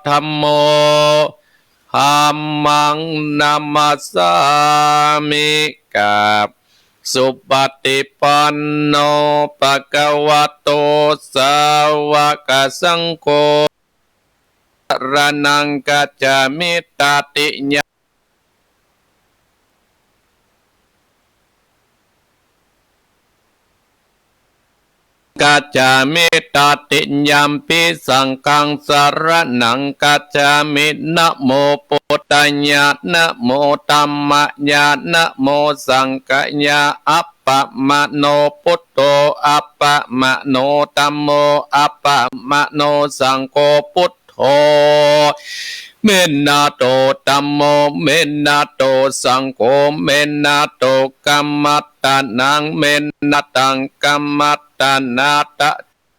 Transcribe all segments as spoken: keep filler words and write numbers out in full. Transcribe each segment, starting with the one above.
ธัมโม ธัมมัง นะมัสสามิ กราบ สุปฏิปันโน ภะคะวะโต สาวกสังโฆ สรณังคัจฉามิ ตติยัม คัจฉามิ ตติยัมปิ สังฆัง สรณังคัจฉามิ นะโมปุทธายะ นะโมธัมมายะ นะโมสังฆายะ อัปปะมะโน พุทโธ อัปปะมะโนธัมโม อัปปะมะโนสังโฆ พุทโธ เมนะโต ธัมโม เมนะโต สังโฆ เมนะโต กัมมัตตานัง เมนะตัง กัมมัตตานา ตะ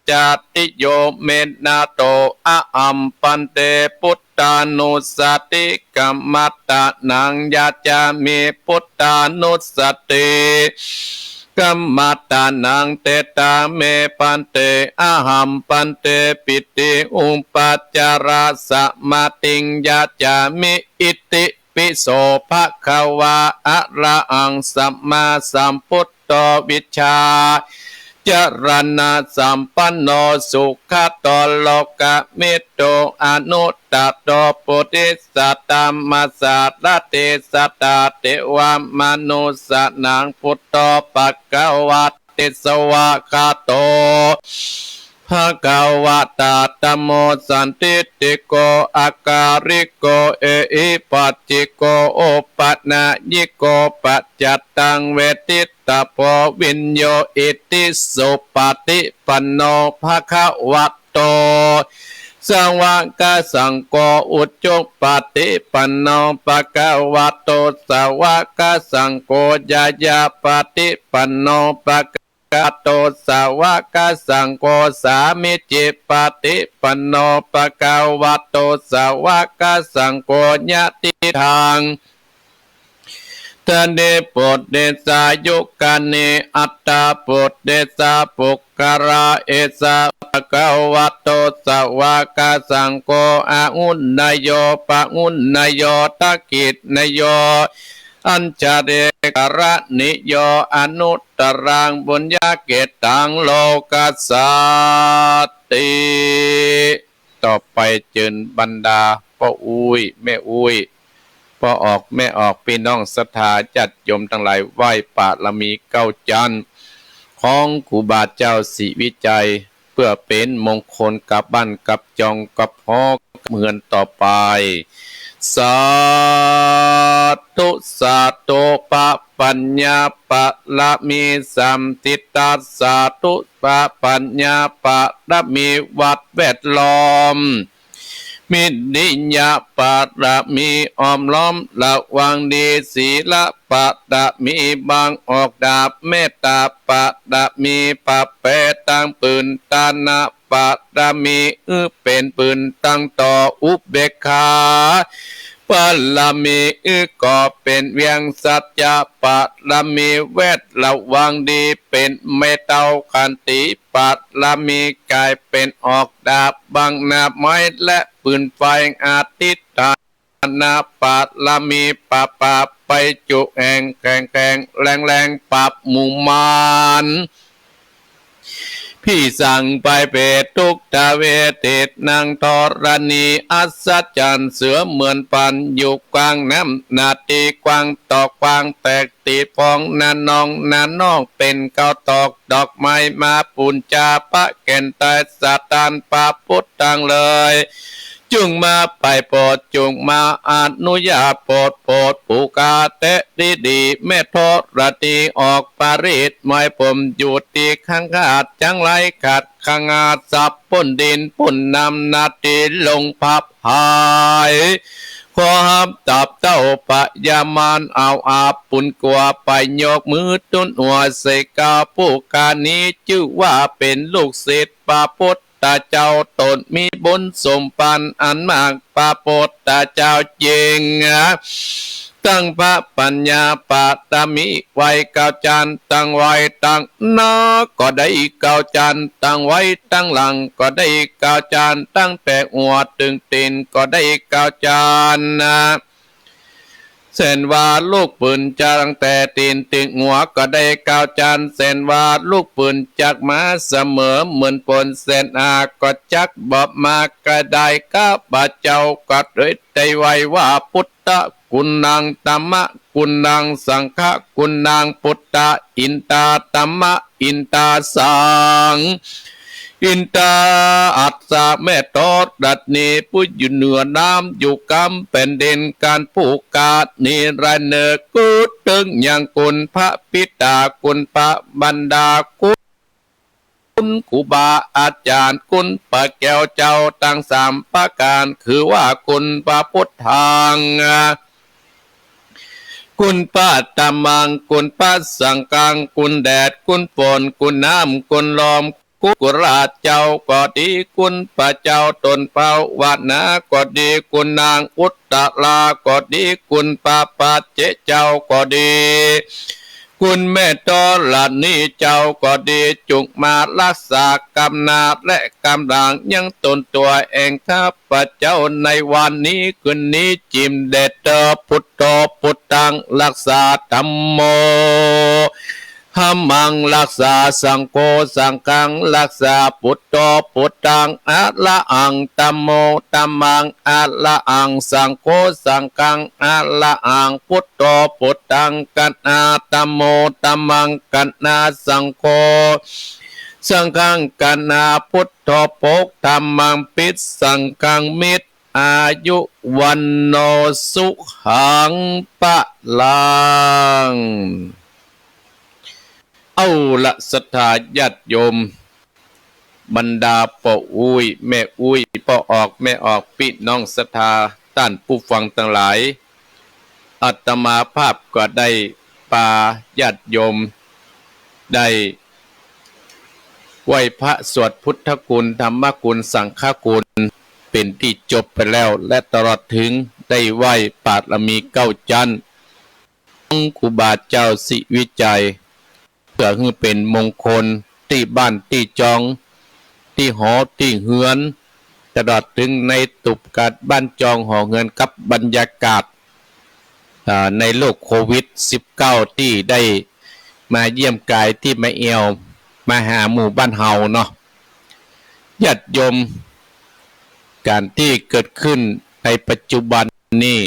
จาติโย เมนะโต อะหัม ภันเต พุทธานุสสติ กัมมัตตานัง ยาจามิ พุทธานุสสติ กัมมัตตานัง เตตาเม ภันเต อะหัม ภันเต ปิติ อุปัจจาระ สะมาธิง ยาจามิ อิติ ปิโส ภะคะวา อะระหัง สัมมาสัมพุทโธ วิชชาจรณะสัมปันโน สุขะโต โลกะมิตรโต อนุตตะโต ปุริสะธัมมะสารถิ สัตตาเทวะมนุสสานัง พุทโธ ภะคะวะติ สวาคาโต ภะคะวะตา ธัมโม สันทิฏฐิโก อะกาลิโก เอหิปัสสิโก โอปะนะยิโก ปัจจัตตัง เวทิตตะโพ วิญโญ อิติ สุปะฏิปันโน ภะคะวะโต สาวกสังโฆ อุจุปะฏิปันโน ภะคะวะโต สาวกสังโฆ ญาญาปะฏิปันโน ภะคะวะโต สาวกสังโฆ สามีจิปะฏิปันโน ภะคะวะโต สาวกสังโฆ ยะถิทัง ทะเน ปุเรสายุคานิ อัตถาปุเรสาปุคคารา เอสา ภะคะวะโต สาวกสังโฆ อาหุเนยโย ปะหุเนยโย ทักขิเนยโย อัญชลีกรณิโย อนุตตรัง ปุญญาเขตตัง โลกัสสาติ ต่อไปเจิญบรรดาป้ออุ๊ย แม่อุ๊ย ป้อออก แม่ออก ปี้น้องศรัทธาญาติโยมตังหลาย ไหว้ปารมีเก้าจั๊นของครูบาเจ้าศรีวิชัย เปื้อเป๋นมงคลกับบ้านกับจองกับหอกับเฮือนต่อไป สาธุ สาธุ พระปัญญาปารมีสามสิทธา สาธุ พระปัญญาปารมีวัดแวดล้อม มิตริยปารมีอ้อมล้อมระวังดี ศีลปารมีบังออกดาบ เมตตาปารมีปะแปะตังปืน ทานะปารมี อื้อเป๋นปืนตังต่อ อุเบกขาปารมี อื้อก่อเป๋นเวียง สัจจะปารมีแวดระวังดี เป๋นแม่เฒ่าขันติปารมี ก๋ายเป๋นออกดาบบังหน้าไม้และปืนไฟ อธิษฐานะปารมี ปะปาไปจุแห่ง แข็งแข็งแรงแรง ปราบหมู่มาร ผีสางภัยเปรตทุกข์ทเวท เทศนาธรณี อัศจรรย์เสือเหมือนปาน อยู่กว้างน้ำนาทีกว้าง ตอกกว้างแตกตีฟอง นาน้องนานอกเป๋นข้าวตอก ดอกไม้มาปู๋นจา พระแก่นใต้สถานพระพุทธตังเลย จุ่งมาไปโปรด จุ่งมาอนุญาตโปรด โปรดผู้ข้าแต๊ดีดี แม่ธรณีออกปริตร ไม้ผมอยู่ตี้ข้างขาด จังไรขาดข้างอาสับ พ่นดินพ่นน้ำ นาทีลงพับหาย ขอฮับตับเต้าพญามาร เอาอาบปุนกัว ไปยกมือตุ๊นหัวใส่ข้าผู้ข้านี้ จื้อว่าเป๋นลูกศิษย์พระพุทธเจ้า ตนมีบุญสมภารอันมาก พระพุทธเจ้าจริง ตั้งพระปัญญาปารมีไหว้เก้าจาน ตั้งไหว้ตังหน้าก็ได้เก้าจาน ตั้งไหว้ตังหลังก็ได้เก้าจาน ตั้งแต่หัวเถิงตี๋นก็ได้เก้าจานนะ เส้นว่าลุกปืนจากตั้งแต่ตี๋นเถิงหัวก็ได้เก้าจาน เส้นว่าลุกปืนจากมาเสมอเหมือนฝน เส้นอาก็จักบ่มาก็ได้ ข้าพเจ้าก็เลยได้ไหว้ว่า พุทธกุณัง ธัมมกุณัง สังฆกุณัง พุทธาอินทา ธัมมาอินทา สัง อินทาอัสสะ แม่ธรณีผู้อยู่เหนือน้ำอยู่กำแผ่นดิน ก๋านผู้กล้านิรันดร์ นึกถึงยังคุณพระบิดา คุณพระมารดา คุณครูบาอาจารย์ คุณพระแก้วเจ้าตังสามประก๋าน คือว่าคุณพระพุทธัง คุณพระธัมมัง คุณพระสังฆัง คุณแดด คุณฝน คุณน้ำ คุณลม คุณกุหลาบเจ้าก็ดี คุณพระเจ้าต้นภาวนาก็ดี คุณนางอุตตราก็ดี คุณพระปัจเจกเจ้าก็ดี คุณแม่ธรณีเจ้าก็ดี จุ่งมารักษากำหน้าและกำหลังยังตนตั๋วแห่งข้าพเจ้าในวันนี้คืนนี้ จิ่มแด่เธอ พุทโธพุทธังรักขา ธัมโม ธัมมังรักขา สังโฆ สังฆังรักขา พุทโธพุทธังอะระหัง ธัมโมธัมมังอะระหัง สังโฆสังฆังอะระหัง พุทโธพุทธังกะนะ ธัมโมธัมมังกะนะ สังโฆสังฆังกะนะ พุทโธภก ธัมมังภิ สังฆังมิตร อายุวัณโณสุขังพะลัง เอาละศรัทธาญาติโยม บรรดาป้ออุ๊ยแม่อุ๊ย ป้อออกแม่ออก ปี้น้องศรัทธา ต้านผู้ฟังตังหลาย อาตมาภาพก็ได้ปาญาติโยมได้ ไหว้พระสวดพุทธคุณ ธรรมคุณ สังฆคุณ เป๋นตี้จบไปแล้ว และตลอดเถิงได้ไหว้บารมีเก้าจั๊น ของครูบาเจ้าศรีวิชัย เปื้อหื้อเป๋นมงคลตี้บ้านตี้จอง ตี้หอตี้เฮือน ตลอดเถิงในตูบกัดบ้านจองหอเฮือนกับบรรยากาศ อ่า ในโรคโควิดสิบเก้า ตี้ได้มาเยี่ยมกาย ตี้มาแอ่วมาหาหมู่บ้านเฮาเนาะ ญาติโยม ก๋านตี้เกิดขึ้นในปัจจุบันนี้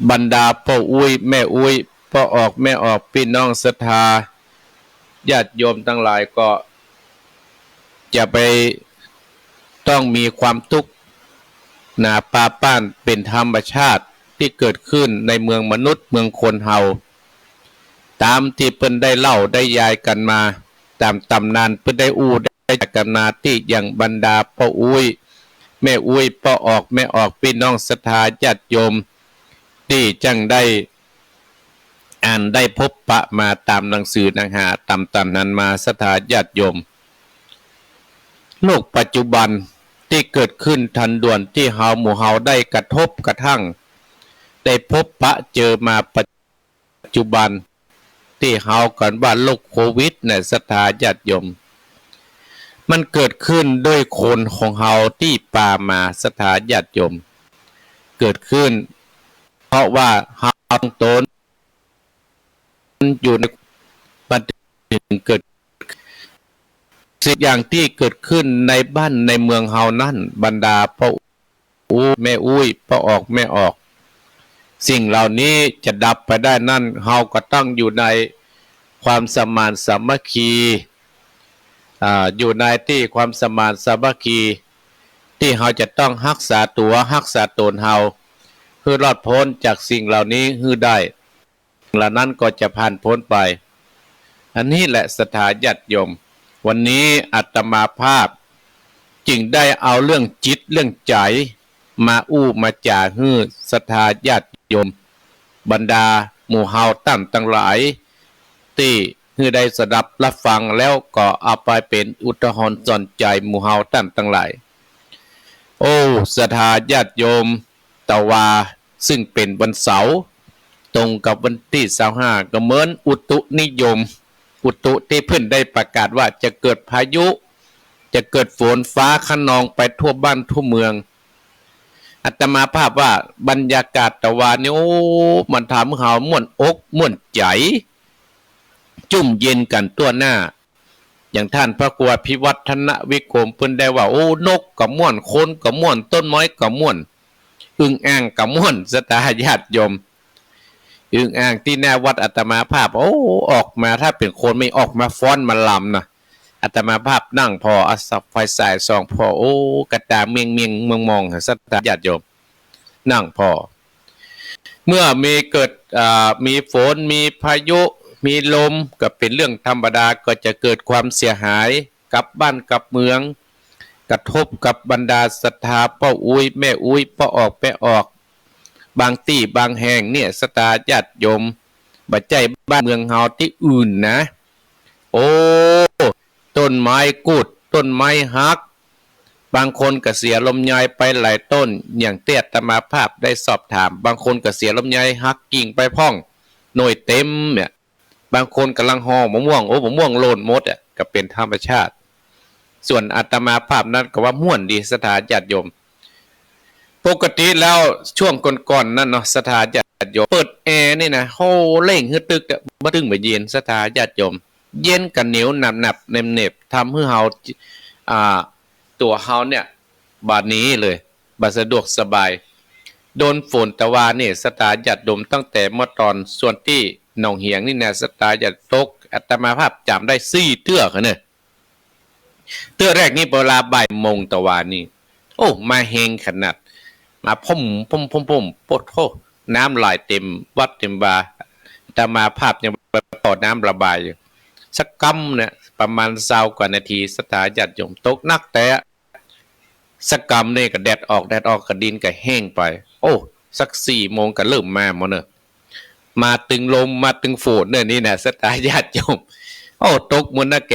บรรดาป้ออุ๊ยแม่อุ๊ย ป้อออกแม่ออก ปี้น้องศรัทธา ญาติโยมตังหลายก็ จะไปต้องมีความตุ๊กข์หนาปาป๊าน เป๋นธรรมชาติตี้เกิดขึ้นในเมืองมนุษย์เมืองคนเฮา ต๋ามตี้เปิ้นได้เล่าได้ยายกั๋นมา ต๋ามต๋ำนานเปิ้นได้อู้ได้ยายกั๋นมา ตี้อย่างบรรดาป้ออุ๊ยแม่อุ๊ย ป้อออกแม่ออก ปี้น้องศรัทธาญาติโยม ตี้จั้งได้ อ่านได้พบปะมาต๋ามหนังสือหนังหา ต๋ามต๋ำนานมา ศรัทธาญาติโยม โรคปัจจุบันตี้เกิดขึ้นทันด่วน ตี้เฮาหมู่เฮาได้กระทบกระทั่ง ได้พบปะเจอมาปัจจุบัน ตี้เฮากั๋นว่าโรคโควิดเนี่ย ศรัทธาญาติโยม มันเกิดขึ้นด้วยคนของเฮาตี้ปามา ศรัทธาญาติโยม เกิดขึ้น เพราะว่าเฮาตั้งต๋นอยู่ใน มันเถิงเกิด สิ่งอย่างตี้เกิดขึ้นในบ้านในเมืองเฮานั้น บรรดาป้ออุ๊ยแม่อุ๊ย ป้อออกแม่ออก สิ่งเหล่านี้จะดับไปได้นั้น เฮาก็ต้องอยู่ในความสมานสามัคคี อ่า อยู่ในตี้ความสมานสามัคคี ตี้เฮาจะต้องฮักษาตั๋วฮักษาต๋นเฮา หื้อรอดป๊นจากสิ่งเหล่านี้หื้อได้ เหล่านั้นก็จะผ่านป๊นไป อันนี้แหละศรัทธาญาติโยม วันนี้อาตมาภาพจึงได้เอาเรื่องจิตเรื่องใจ๋มาอู้มาจ๋าหื้อศรัทธาญาติโยม บรรดาหมู่เฮาต้านตังหลาย ตี้หื้อได้สดับรับฟังแล้วก็เอาไปเป๋นอุทาหรณ์สอนใจ๋หมู่เฮาต้านตังหลาย โอ้ ศรัทธาญาติโยม ตะวาซึ่งเป๋นวันเสาร์ ตรงกับวันตี้ซาวห้า ก็เหมือนอุตุนิยม อุตุตี้เปิ้นได้ประกาศว่าจะเกิดพายุ จะเกิดฝนฟ้าคะนองไปทั่วบ้านทั่วเมือง อาตมาภาพว่าบรรยากาศตะวานี้ โอ้ มันทำหื้อเฮาม่วนอกม่วนใจ๋ จุ่มเย็นกั๋นทั่วหน้า อย่างต้านพระครูอภิวัฒนวิกรมเปิ้นได้ว่า โอ้ นกก็ม่วน คนก็ม่วน ต้นไม้ก็ม่วน อึ่งอ่างก็ม่วน ศรัทธาญาติโยม อึ่งอ่างตี้หน้าวัดอาตมาภาพ โอ้ ออกมา ถ้าเป๋นคนไม่ออกมาฟ้อนมาลำนะ อาตมาภาพนั่งผ่อ เอาไฟฉายส่องผ่อ โอ้ กระต่ายเมียงเมียงมองมอง ศรัทธาญาติโยม นั่งผ่อ เมื่อมีเกิด อ่า มีฝน มีพายุ มีลม ก็เป๋นเรื่องธรรมดา ก็จะเกิดความเสียหายกับบ้านกับเมือง กระทบกับบรรดาศรัทธาป้ออุ๊ยแม่อุ๊ย ป้อออกแม่ออก บางตี้บางแห่งเนี่ย ศรัทธาญาติโยม บ่ใจ้บ้านเมืองเฮาตี้อื่นนะ โอ้ ต้นไม้กุด ต้นไม้หัก บางคนก็เสียลมยายไปหลายต้น อย่างตี้อาตมาภาพได้สอบถาม บางคนก็เสียลมยายหักกิ่งไปพ่อง หน่วยเต็มเนี่ย บางคนก่ำลังห่อมะม่วง โอ้ มะม่วงหล่นหมดอะ ก็เป๋นธรรมชาติ ส่วนอาตมาภาพนั้นก็ว่าม่วนดี ศรัทธาญาติโยม ปกติแล้วช่วงก่อนๆ นั้นเนาะ ศรัทธาญาติโยม เปิดแอร์นี่นะ โอ้ เร่งหื้อตึกอะ บ่ตึงบ่เย็น ศรัทธาญาติโยม เย็นกะเหนียวหนับๆ เหน็บๆ ทำหื้อเฮา อ่า ตั๋วเฮาเนี่ย บ่าหนีเลย บ่สะดวกสบาย โดนฝนตะวานี่ ศรัทธาญาติโยม ตั้งแต่เมื่อต๋อนส่วนตี้หนองเหียงนี่นะ ศรัทธาญาติ ตก อาตมาภาพจ๋ำได้สี่เตื้อค่ะเนี่ย เตื้อแรกนี่เวลาบ่ายโมงตะวานี่ โอ้ มาแฮงขนาด มาพ่มพ่มพ่มพ่ม โป๊ดโธ่ น้ำไหลเต็มวัดเต็มวา อาตมาภาพยังไปผ่อน้ำระบายอยู่ สักกำเนี่ย ประมาณซาวกว่านาที ศรัทธาญาติโยม ตกหนักแต๊ สักกำนี่ก็แดดออก แดดออกก็ดินก็แห้งไป โอ้ สักสี่โมงก็เริ่มมาหมดเนอะ มาตึงลม มาตึงฝนเนี่ยนี่นะ ศรัทธาญาติโยม โอ้ ตกมื้อนั้นแก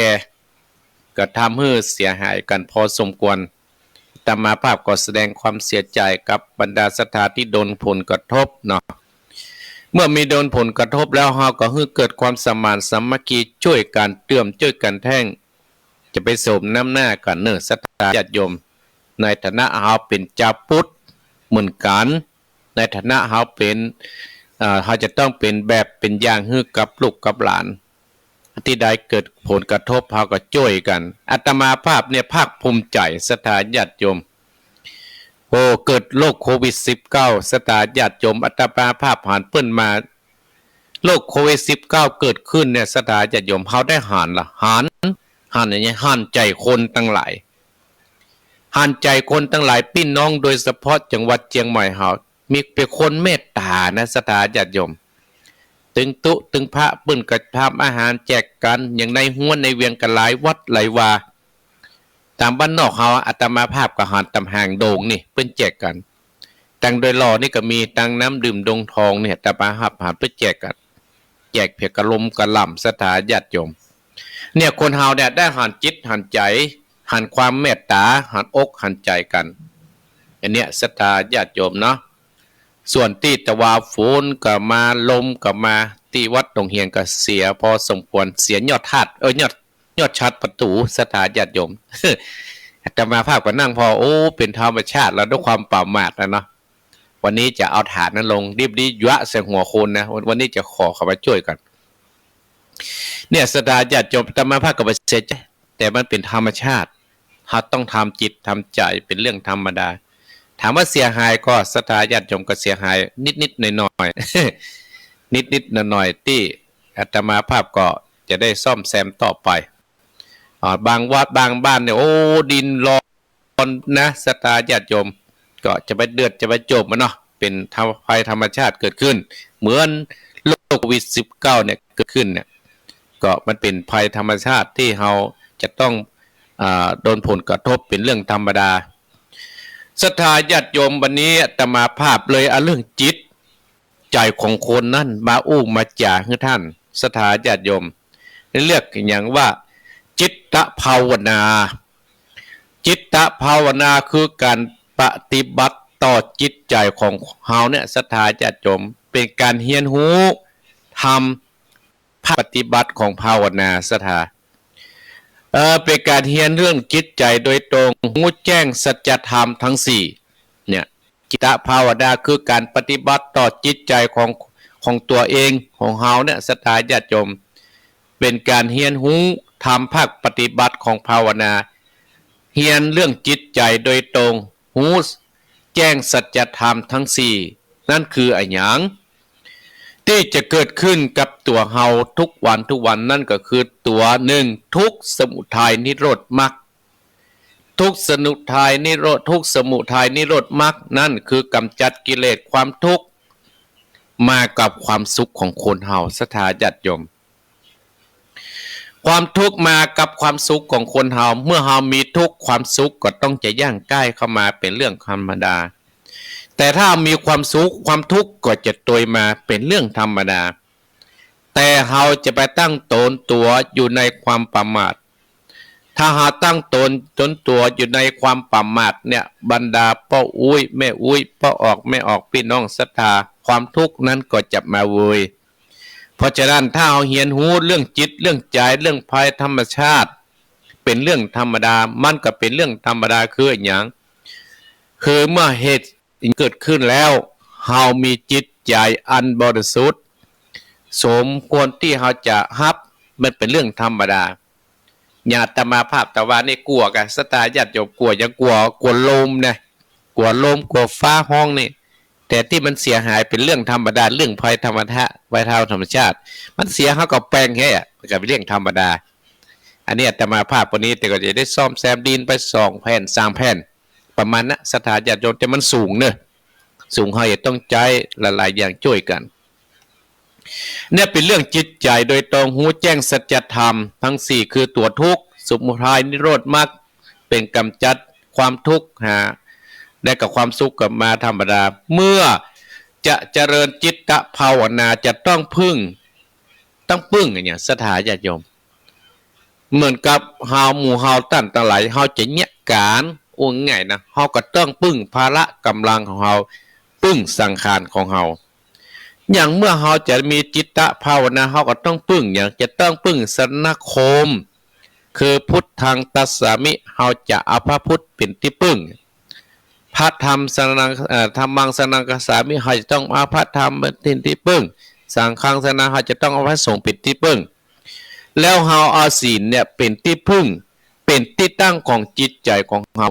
ก็ทำหื้อเสียหายกั๋นพอสมควร อาตมาภาพก็แสดงความเสียใจ๋กับบรรดาศรัทธาตี้โดนผลกระทบเนาะ เมื่อมีโดนผลกระทบแล้ว เฮาก็หื้อเกิดความสมานสามัคคี จ้วยกั๋นเตื้อม จ้วยกั๋นแท่ง จะไปสมน้ำหน้ากั๋นเนอะ ศรัทธาญาติโยม ในฐานะเฮาเป๋นจาวพุทธเหมือนกั๋น ในฐานะเฮาเป๋น เอ่อ เฮาจะต้องเป๋นแบบเป๋นอย่างหื้อกับลูกกับหลาน ตี้ได้เกิดผลกระทบ เฮาก็จ้วยกั๋น อาตมาภาพเนี่ยภาคภูมิใจ๋ ศรัทธาญาติโยม โอ้ เกิดโรคโควิดสิบเก้า ศรัทธาญาติโยม อาตมาภาพหันเปิ้นมา โรคโควิดสิบเก้าเกิดขึ้นเนี่ย ศรัทธาญาติโยม เฮาได้หันละ หัน หันอย่างไง หันใจ๋คนตังหลาย หันใจ๋คนตังหลาย ปี้น้องโดยเฉพาะจังหวัดเจียงใหม่เฮา มีเป๋นคนเมตต๋านะ ศรัทธาญาติโยม ตึงตุ๊ตึงพระเปิ้นก็ทำอาหารแจกกั๋น อย่างในฮั้วในเวียงก็หลายวัดหลายวา ต๋ามบ้านนอกเฮา อาตมาภาพก็หันต๋ามหางโด่งนี่ เปิ้นแจกกั๋น ตังโดยหล่อนี่ก็มี ตังน้ำดื่มดงทองเนี่ย อาตมาภาพหันเปิ้นแจกกั๋น แจกเปียกกะลมกะหล่ำ ศรัทธาญาติโยม เนี่ย คนเฮาเนี่ยได้หันจิตหันใจ๋ หันความเมตต๋า หันอกหันใจ๋กั๋น อันเนี้ย ศรัทธาญาติโยมเนาะ ส่วนตี้ตะวาฝนก็มา ลมก็มา ตี้วัดหนองเหียงก็เสียพอสมควร เสียยอดธาตุ เออ ยอด ยอดฉัตรประตู๋ ศรัทธาญาติโยม อาตมาภาพก็นั่งผ่อ โอ้ เป๋นธรรมชาติ แล้วด้วยความประมาทนะเนาะ วันนี้จะเอาถ่านนั้นลง รีบๆ หยวะใส่หัวคนนะ วัน วันนี้จะขอเขามาจ้วยกั๋น เนี่ย ศรัทธาญาติโยม อาตมาภาพก็บ่เสียใจ๋ แต่มันเป๋นธรรมชาติ เฮาต้องทำจิตทำใจ๋ เป๋นเรื่องธรรมดา ถามว่าเสียหายก่อ ศรัทธาญาติโยม ก็เสียหายนิดๆ หน่อยๆ นิดๆ หน่อยๆ ตี้อาตมาภาพก็จะได้ซ่อมแซมต่อไป อ่า บางวัดบางบ้านเนี่ย โอ้ ดินลอนนะ ศรัทธาญาติโยม ก็จะไปเดือดจะไปโจมมันเนาะ เป๋นธรรม ภัยธรรมชาติเกิดขึ้น เหมือนโรคโควิดสิบเก้าเนี่ยเกิดขึ้นเนี่ย ก็มันเป๋นภัยธรรมชาติตี้เฮาจะต้อง อ่า โดนผลกระทบเป๋นเรื่องธรรมดา ศรัทธาญาติโยม วันนี้อาตมาภาพเลยเอาเรื่องจิตใจ๋ของคนนั้นมาอู้มาจ๋าหื้อต้าน ศรัทธาญาติโยม เรียกอย่างว่าจิตตภาวนา จิตตภาวนาคือก๋านปฏิบัติต่อจิตใจ๋ของเฮาเนี่ย ศรัทธาญาติโยม ป๋นก๋านเฮียนฮู้ธรรม ภาคปฏิบัติของภาวนาศรัทธา เอ่อ เป๋นก๋านเฮียนเรื่องจิตใจ๋โดยตรง ฮู้แจ้งสัจธรรมตังสี่ เนี่ย จิตตภาวนาคือก๋านปฏิบัติต่อจิตใจ๋ของ ของตั๋วเอง ของเฮาเนี่ย ศรัทธาญาติโยม เป๋นก๋านเฮียนฮู้ธรรมภาคปฏิบัติของภาวนา เฮียนเรื่องจิตใจ๋โดยตรง ฮู้แจ้งสัจธรรมตังสี่ นั้นคืออะหยัง ตี้จะเกิดขึ้นกับตั๋วเฮาทุกวันทุกวัน นั้นก็คือตั๋วนึ่ง ทุกข์ สมุทัย นิโรธ มรรค ทุกข์ สมุทัย นิโรธ ทุกข์ สมุทัย นิโรธ มรรค นั้นคือก๋ำจัดกิเลสความทุกข์ มากับความสุขของคนเฮา ศรัทธาญาติโยม ความทุกข์มากับความสุขของคนเฮา เมื่อเฮามีทุกข์ ความสุขก็ต้องจะย่างใก้เข้ามาเป๋นเรื่องธรรมดา แต่ถ้ามีความสุข ความทุกข์ก็จะตวยมาเป๋นเรื่องธรรมดา แต่เฮาจะไปตั้งตนตั๋วอยู่ในความประมาท ถ้าเฮาตั้งตน ตนตั๋วอยู่ในความประมาทเนี่ย บรรดาป้ออุ๊ย แม่อุ๊ย ป้อออก แม่ออก ปี้น้องศรัทธา ความทุกข์นั้นก็จะมาเวย เพราะฉะนั้นถ้าเฮาเฮียนฮู้เรื่องจิต เรื่องใจ๋ เรื่องภัยธรรมชาติ เป๋นเรื่องธรรมดา มันก็เป๋นเรื่องธรรมดา คืออะหยัง คือเมื่อเหตุเกิดขึ้นแล้ว เฮามีจิตใจ๋อันบริสุทธิ์ สมควรตี้เฮาจะฮับ มันเป๋นเรื่องธรรมดา อย่างอาตมาภาพตะวานี่กั๋วก่ะ ศรัทธาญาติโยม กั๋วหยัง กั๋ว กั๋วลมนะ กั๋วลม กั๋วฟ้าฮ้องนี่ แต่ตี้มันเสียหายเป๋นเรื่องธรรมดา เรื่องภัยธรรมชาติ ภัยทางธรรมชาติ มันเสียเฮาก็แป๋งแฮ้ มันก็เป๋นเรื่องธรรมดา อันนี้อาตมาภาพวันนี้แต่ก็จะได้ซ่อมแซมดินไปสองแผ่น สามแผ่น ประมาณนั้น ศรัทธาญาติโยม แต่มันสูงเนอะ สูง เฮาจะต้องใจ๊หลายๆ อย่างจ้วยกั๋น เนี่ยเป๋นเรื่องจิตใจ๋โดยตรง ฮู้แจ้งสัจธรรมตังสี่ คือตั๋วทุกข์ สมุทัย นิโรธ มรรค เป๋นก๋ำจัดความทุกข์หา และกับความสุขก็มาธรรมดา เมื่อจะเจริญจิตตภาวนาจะต้องพึ่ง ต้องปึ้งอะหยัง ศรัทธาญาติโยม เหมือนกับเฮา หมู่เฮาต้านตังหลาย เฮาจะเยียะก๋าน อู้ง่ายๆ นะ เฮาก็ต้องปึ้งพละก๋ำลังของเฮา ปึ้งสังขารของเฮา อย่างเมื่อเฮาจะมีจิตตภาวนา เฮาก็ต้องปึ้งหยัง จะต้องปึ้งสรณคม คือ พุทธัง คัจฉามิ เฮาจะเอาพระพุทธเป๋นตี้ปึ้ง พระธัมมัง สรณัง เอ่อ ธัมมัง สรณัง คัจฉามิ เฮาจะต้องเอาพระธรรมเป๋นตี้ปึ้ง สังฆัง สรณัง เฮาจะต้องเอาพระสงฆ์เป๋นตี้ปึ้ง แล้วเฮาเอาศีลเนี่ยเป๋นตี้ปึ้ง เป๋นตี้ตั้งของจิตใจ๋ของเฮา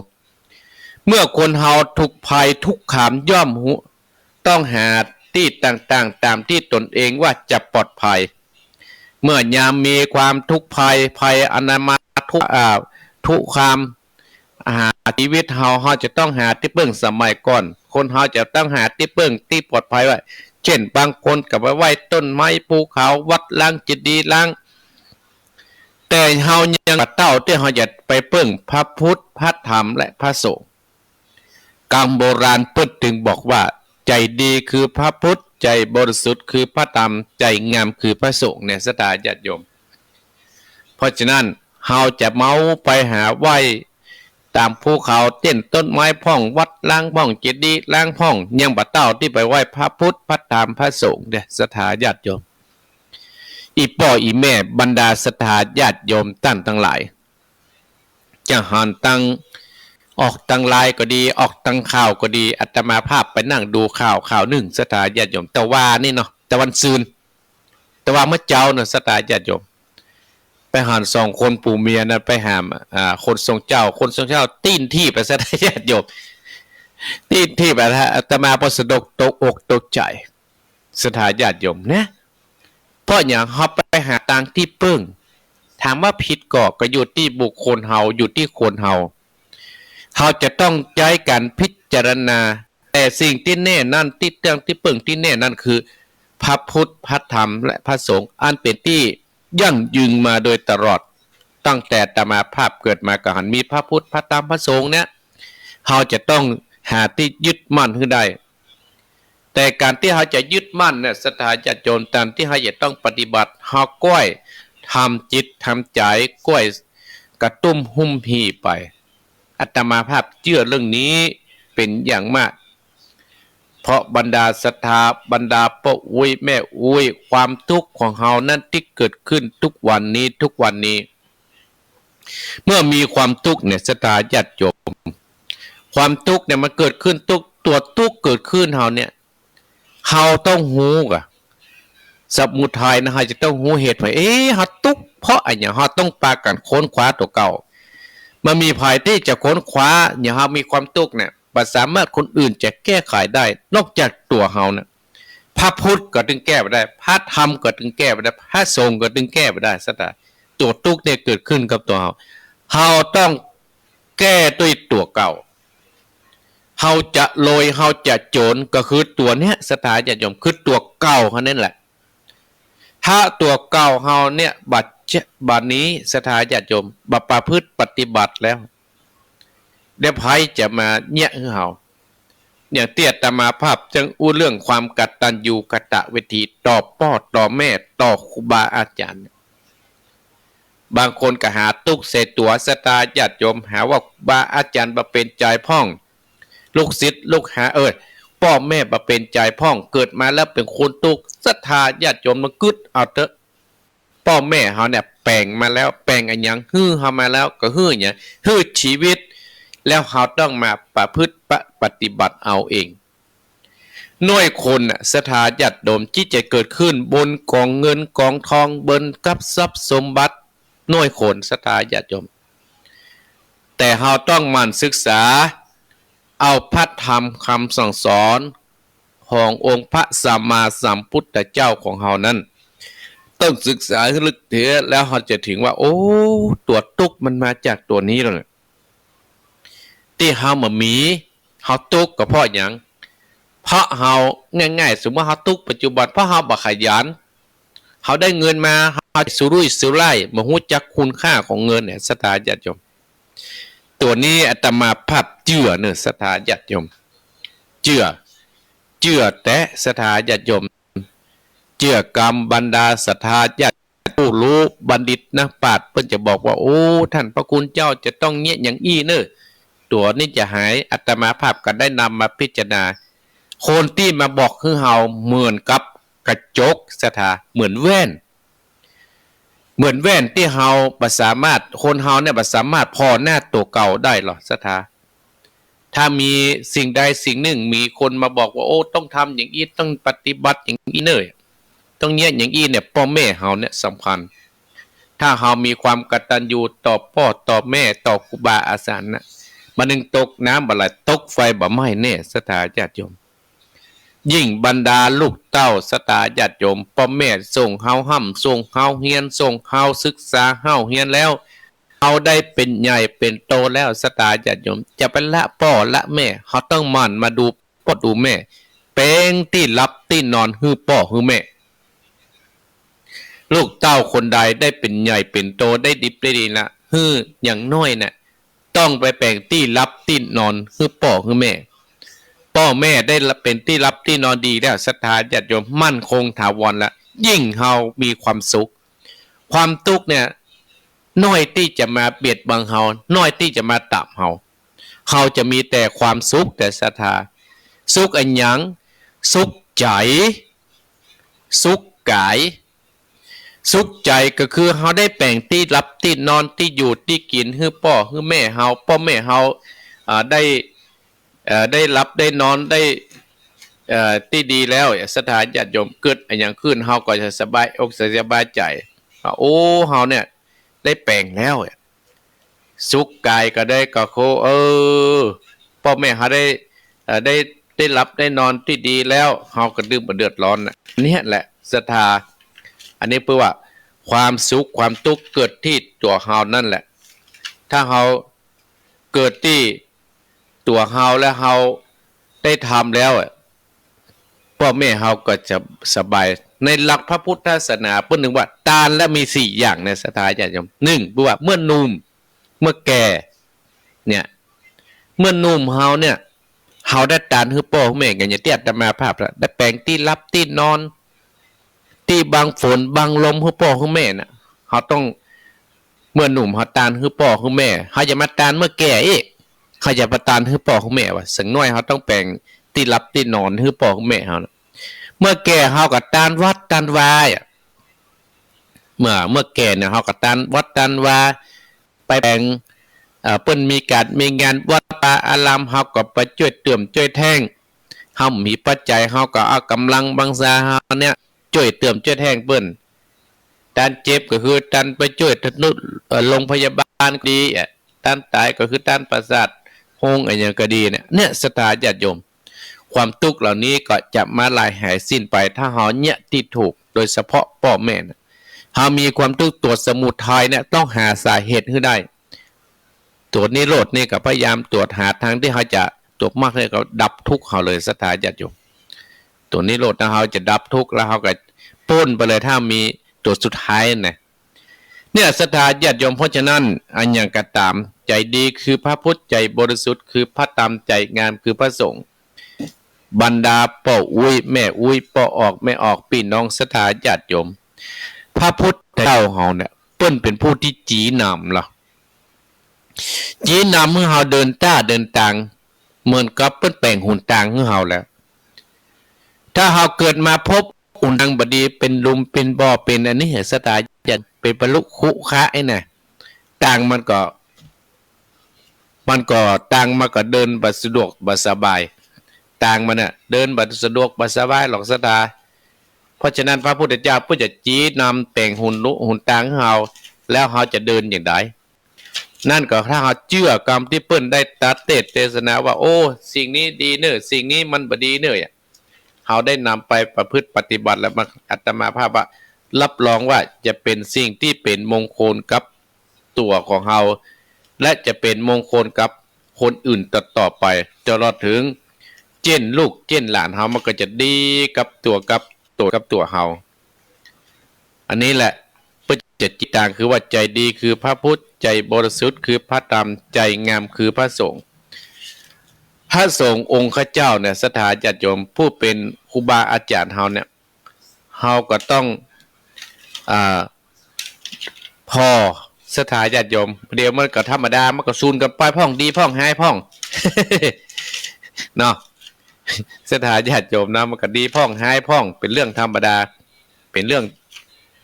เมื่อคนเฮาถูกภัยทุกข์คามย่อมฮู้ ต้องหาตี้ต่างๆ ต๋ามตี้ตนเองว่าจะปลอดภัย เมื่อยามมีความทุกข์ภัย ภัยอันตรายมาทุกข์ อ่า ทุกข์คาม หา ชีวิตเฮา เฮาจะต้องหาตี้ปึ้ง สมัยก่อน คนเฮาจะต้องหาตี้ปึ้งตี้ปลอดภัยไว้ เจ้นบางคนก็ไปไหว้ต้นไม้ ภูเขา วัดล้าง เจดีย์ล้าง แต่เฮายังบ่เต้าตี้เฮาจะไปปึ้งพระพุทธ พระธรรม และพระสงฆ์ กำโบราณเปิ้นจึงบอกว่า ใจ๋ดีคือพระพุทธ ใจ๋บริสุทธิ์คือพระธรรม ใจ๋งามคือพระสงฆ์เนี่ย ศรัทธาญาติโยม เพราะฉะนั้นเฮาจะเมาไปหาไหว้ต๋ามภูเขา เจ้นต้นไม้พ่อง วัดล้างพ่อง เจดีย์ล้างพ่อง ยังบ่เต้าตี้ไปไหว้พระพุทธ พระธรรม พระสงฆ์เนี่ย ศรัทธาญาติโยม อี่ป้ออี่แม่ บรรดาศรัทธาญาติโยมต้านตังหลาย จะหันตางออกตางไลน์ก็ดี ออกตางข่าวก็ดี อาตมาภาพไปนั่งดูข่าวข่าวนึ่ง ศรัทธาญาติโยม ตะวานี่เนาะ ตะวันซืน ตะวาเมื่อเจ๊าเนาะ ศรัทธาญาติโยม ไปหันสองคนผัวเมียนั้นไปหา อ่า คนทรงเจ้า คนทรงเจ้าตี้นถีบไป ศรัทธาญาติโยม ตี้นถีบไป อาตมาพระสงฆ์ตกอกตกใจ๋ ศรัทธาญาติโยมนะ เพราะหยัง เฮาไปหาตางตี้ปึ้ง ถามว่าผิดก่อ ก็อยู่ตี้บุคคลเฮา อยู่ตี้คนเฮา เฮาจะต้องใจ๊ก๋านพิจารณา แต่สิ่งตี้แน่นั้น ตี้ตั้งตี้ปึ้งตี้แน่นั้นคือ พระพุทธ พระธรรม และพระสงฆ์ อันเป๋นตี้ ยั่งยืนมาโดยตลอด ตั้งแต่อาตมาภาพเกิดมาก็หันมีพระพุทธ พระธรรม พระสงฆ์เนี่ย เฮาจะต้องหาตี้ยึดมั่นหื้อได้ แต่ก๋านตี้เฮาจะยึดมั่นเนี่ย ศรัทธาญาติโยม ต๋ามตี้เฮาจะต้องปฏิบัติ เฮาก้อยทำจิตทำใจ๋ ก้อยกระตุ้มหุ้มหี่ไป อาตมาภาพเจื้อเรื่องนี้เป๋นอย่างมาก เพราะบรรดาศรัทธา บรรดาป้ออุ๊ยแม่อุ๊ย ความตุ๊กข์ของเฮานั้นตี้เกิดขึ้นทุกวันนี้ ทุกวันนี้ เมื่อมีความตุ๊กข์เนี่ย ศรัทธาญาติโยม ความตุ๊กข์เนี่ยมันเกิดขึ้นตุ๊ก ตั๋วตุ๊กข์เกิดขึ้นเฮาเนี่ย เฮาต้องฮู้ก่อ สมุทัยนะ เฮาจะต้องฮู้เหตุผล เอ๊ะ เฮาตุ๊กข์เพราะอะหยัง เฮาต้องปากั๋นค้นคว้าตั๋วเก่า บ่มีใผตี้จะค้นคว้า อย่างเฮามีความตุ๊กข์เนี่ย บ่สามารถคนอื่นจะแก้ไขได้ นอกจากตั๋วเฮาเนี่ย พระพุทธก็ตึงแก้บ่ได้ พระธรรมก็ตึงแก้บ่ได้ พระสงฆ์ก็ตึงแก้บ่ได้ ศรัทธา ตั๋วตุ๊กข์เนี่ยเกิดขึ้นกับตั๋วเฮา เฮาต้องแก้ด้วยตั๋วเก่า เฮาจะรวย เฮาจะจน ก็คือตั๋วเนี้ย ศรัทธาญาติโยม คือตั๋วเก่าเฮานั่นแหละ ถ้าตั๋วเก่าเฮาเนี่ย บ่จะ บ่นี้ ศรัทธาญาติโยม บ่ประพฤติปฏิบัติแล้ว เดี๋ยวใผจะมาเยียะหื้อเฮา อย่างตี้อาตมาภาพจั้งอู้เรื่องความกตัญญูกตเวที ต่อป้อต่อแม่ ต่อครูบาอาจ๋ารย์ บางคนก็หาตุ๊กข์ใส่ตั๋ว ศรัทธาญาติโยม หาว่าครูบาอาจ๋ารย์บ่เป๋นใจ๋พ่อง ลูกศิษย์ลูกหา เออ ป้อแม่บ่เป๋นใจ๋พ่อง เกิดมาแล้วเป๋นคนตุ๊กข์ ศรัทธาญาติโยม มากึ๊ดเอาเต๊อะ ป้อแม่เฮาเนี่ยแป๋งมาแล้ว แป๋งอะหยังหื้อเฮามาแล้ว ก็หื้อหยัง หื้อชีวิต แล้วเฮาต้องมาประพฤติปะ ปฏิบัติเอาเอง น้อยคนน่ะ ศรัทธาญาติโยม ตี้จะเกิดขึ้นบนก๋องเงินก๋องทอง บนกับทรัพย์สมบัติ น้อยคน ศรัทธาญาติโยม แต่เฮาต้องหมั่นศึกษา เอาพระธรรมคำสั่งสอนขององค์พระสัมมาสัมพุทธเจ้าของเฮานั้น ต้องศึกษาหื้อลึกเตื้อ แล้วเฮาจะถึงว่า โอ้ ตั๋วตุ๊กข์มันมาจากตั๋วนี้แล้วเนี่ย ตี้เฮาบ่มี เฮาตุ๊กข์ก็เพราะหยัง เพราะเฮา ง่ายๆ สมมุติเฮาตุ๊กข์ปัจจุบัน เพราะเฮาบ่ขยัน เฮาได้เงินมา เฮาสุรุ่ยสุร่าย บ่ฮู้จักคุณค่าของเงินเนี่ย ศรัทธาญาติโยม ตั๋วนี้อาตมาภาพเจื้อเน่อ ศรัทธาญาติโยม เจื้อ เจื้อแต๊ ศรัทธาญาติโยม เจื้อกำ บรรดาศรัทธาญาติ ผู้ฮู้บัณฑิตนักปราชญ์ เปิ้นจะบอกว่า โอ้ ท่านพระคุณเจ้าจะต้องเยียะอย่างอี้เน่อ ตั๋วนี้จะหาย อาตมาภาพก็ได้นำมาพิจารณา คนตี้มาบอกหื้อเฮาเหมือนกับกระจก ศรัทธา เหมือนแว่น เหมือนแว่นตี้เฮาบ่สามารถ คนเฮาเนี่ยบ่สามารถผ่อหน้าตั๋วเก่าได้หรอก ศรัทธา ถ้ามีสิ่งใดสิ่งหนึ่ง มีคนมาบอกว่า โอ้ ต้องทำอย่างอี้ ต้องปฏิบัติอย่างอี้เน่อ ต้องเยียะอย่างอี้เนี่ย ป้อแม่เฮาเนี่ยสำคัญ ถ้าเฮามีความกตัญญูต่อป้อต่อแม่ ต่อครูบาอาจ๋ารย์นะ บ่นึ่งตกน้ำบ่ไหล ตกไฟบ่ไหม้แน่ ศรัทธาญาติโยม ยิ่งบรรดาลูกเต้า ศรัทธาญาติโยม ป้อแม่ส่งเฮาฮ่ำ ส่งเฮาเฮียน ส่งเฮาศึกษาเฮาเฮียนแล้ว เฮาได้เป๋นใหญ่เป๋นโตแล้ว ศรัทธาญาติโยม จะไปละป้อละแม่ เฮาต้องหมั่นมาดูป้อดูแม่ แป๋งตี้หลับตี้นอนหื้อป้อหื้อแม่ ลูกเต้าคนใดได้เป๋นใหญ่เป๋นโต ได้ดิบได้ดีละ หื้ออย่างน้อยน่ะ ต้องไปแป๋งตี้หลับตี้นอนหื้อป้อหื้อแม่ ป้อแม่ได้ละเป๋นตี้หลับตี้นอนดีแล้ว ศรัทธาญาติโยม มั่นคงถาวรละ ยิ่งเฮามีความสุข ความตุ๊กข์เนี่ย น้อยตี้จะมาเบียดบังเฮา น้อยตี้จะมาตามเฮา เฮาจะมีแต่ความสุข แต่ศรัทธา สุขอะหยัง สุขใจ๋ สุขก๋าย สุขใจ๋ก็คือเฮาได้แป๋งตี้หลับตี้นอน ตี้อยู่ตี้กิ๋นหื้อป้อหื้อแม่เฮา ป้อแม่เฮา อ่า ได้ เอ่อ ได้หลับได้นอนได้ เอ่อ ตี้ดีแล้ว ศรัทธาญาติโยม เกิดอะหยังขึ้น เฮาก็จะสบายอกสบายใจ๋ ว่า โอ้ เฮาเนี่ยได้แป๋งแล้ว สุขก๋ายก็ได้ ก็คือ เออ ป้อแม่เฮาได้ เอ่อ ได้ ได้หลับได้นอนตี้ดีแล้ว เฮาก็เลยบ่เดือดร้อนน่ะ เนี่ยแหละศรัทธา อันนี้เปื้อว่าความสุขความตุ๊กข์เกิดตี้ตั๋วเฮานั่นแหละ ถ้าเฮาเกิดตี้ตั๋วเฮาแล้วเฮาได้ทำแล้วอะ ป้อแม่เฮาก็จะสบาย ในหลักพระพุทธศาสนาเปิ้นถือว่าตานละมีสี่อย่างนะ ศรัทธาญาติโยม นึ่ง เปื้อว่าเมื่อหนุ่ม เมื่อแก่ เนี่ย เมื่อหนุ่มเฮาเนี่ย เฮาได้ตานหื้อป้อหื้อแม่ อย่างตี้อาตมาภาพละ ได้แป๋งตี้หลับตี้นอน ตี้บังฝนบังลมหื้อป้อหื้อแม่น่ะ เฮาต้อง เมื่อหนุ่มเฮาตานหื้อป้อหื้อแม่ เฮาอย่ามาตานเมื่อแก่อีก เฮาอย่ามาตานหื้อป้อหื้อแม่วะ สักหน้อยเฮาต้องแป๋ง ตี้หลับตี้นอนหื้อป้อหื้อแม่เฮานะ เมื่อแก่เฮาก็ตานวัดตานวาอะ เมื่อ เมื่อแก่เนี่ยเฮาก็ตานวัดตานวา ไปแป๋ง เอ่อ เปิ้นมีก๋านมีงานวัดวาอาราม เฮาก็ไปจ้วยเติ่มจ้วยแท่ง เฮามีปัจจัย เฮาก็เอาก๋ำลังบังสาเฮาเนี่ย จ้วยเติ่มจ้วยแท่งเปิ้น ตานเจ็บก็คือตานไปจ้วยทนุ เอ่อ โรงพยาบาลก็ดีอะ ตานต๋ายก็คือตานประสาทโฮงอะหยังก็ดีเนี่ย เนี่ย ศรัทธาญาติโยม ความตุ๊กข์เหล่านี้ก็จะมาลายหายสิ้นไป ถ้าเฮาเยียะตี้ถูก โดยเฉพาะป้อแม่นะ เฮามีความตุ๊กข์ ตั๋วสมุทัยเนี่ยต้องหาสาเหตุหื้อได้ ตั๋วนิโรธนี่ก็พยายามตรวจหาตางตี้เฮาจะ ตั๋วมรรคนี่ก็ดับทุกข์เฮาเลย ศรัทธาญาติโยม ตั๋วนิโรธนะ เฮาจะดับทุกข์แล้วเฮาก็ป๊นไปเลย ถ้ามีตั๋วสุดท้ายนะ เนี่ย ศรัทธาญาติโยม เพราะฉะนั้น อะหยังก็ต๋าม ใจ๋ดีคือพระพุทธ ใจ๋บริสุทธิ์คือพระธรรม ใจ๋งามคือพระสงฆ์ บรรดาป้ออุ๊ย แม่อุ๊ย ป้อออก แม่ออก ปี้น้องศรัทธาญาติโยม พระพุทธเจ้าเฮาเนี่ย เปิ้นเป๋นผู้ตี้จี๊นำละ จี๊นำหื้อเฮาเดินต้าเดินตาง เหมือนกับเปิ้นแป๋งหนตางหื้อเฮาแล้ว ถ้าเฮาเกิดมาพบหนตางบ่ดี เป๋นหลุมเป๋นบ่อ เป๋นอันนี้ ศรัทธาญาติ เป๋นปะลุคุคะไอ้น่ะ ตางมันก็ มันก็ ตางมันก็เดินบ่สะดวกบ่สบาย ตางมันน่ะ เดินบ่สะดวกบ่สบายหรอกศรัทธา เพราะฉะนั้นพระพุทธเจ้าเปิ้นจะจี๊นำแป๋งหนลุ หนตางหื้อเฮา แล้วเฮาจะเดินอย่างใด นั่นก็ถ้าเฮาเจื้อกำตี้เปิ้นได้ตรัสเตสน์เตสนาว่า โอ้ สิ่งนี้ดีเน่อ สิ่งนี้มันบ่ดีเน่อ เฮาได้นำไปประพฤติปฏิบัติแล้ว มา อาตมาภาพว่ารับรองว่าจะเป๋นสิ่งตี้เป๋นมงคลกับตั๋วของเฮา และจะเป๋นมงคลกับคนอื่นต่อๆ ไป ตลอดเถิง เจ้นลูกเจ้นหลานเฮา มันก็จะดีกับตั๋ว กับตั๋ว กับตั๋วเฮา อันนี้แหละ เปิ้นจะจี๊ตางคือว่า ใจ๋ดีคือพระพุทธ ใจ๋บริสุทธิ์คือพระธรรม ใจ๋งามคือพระสงฆ์ พระสงฆ์องค์ข้าเจ้าเนี่ย ศรัทธาญาติโยม ผู้เป๋นครูบาอาจ๋ารย์เฮาเนี่ย เฮาก็ต้อง อ่า ผ่อ ศรัทธาญาติโยม เดี๋ยวมันก็ธรรมดา มันก็สูนกั๋นไปพ่อง ดีพ่อง ฮ้ายพ่อง เนาะ ศรัทธาญาติโยมนะ มันก็ดีพ่อง ฮ้ายพ่อง เป๋นเรื่องธรรมดา เป๋นเรื่อง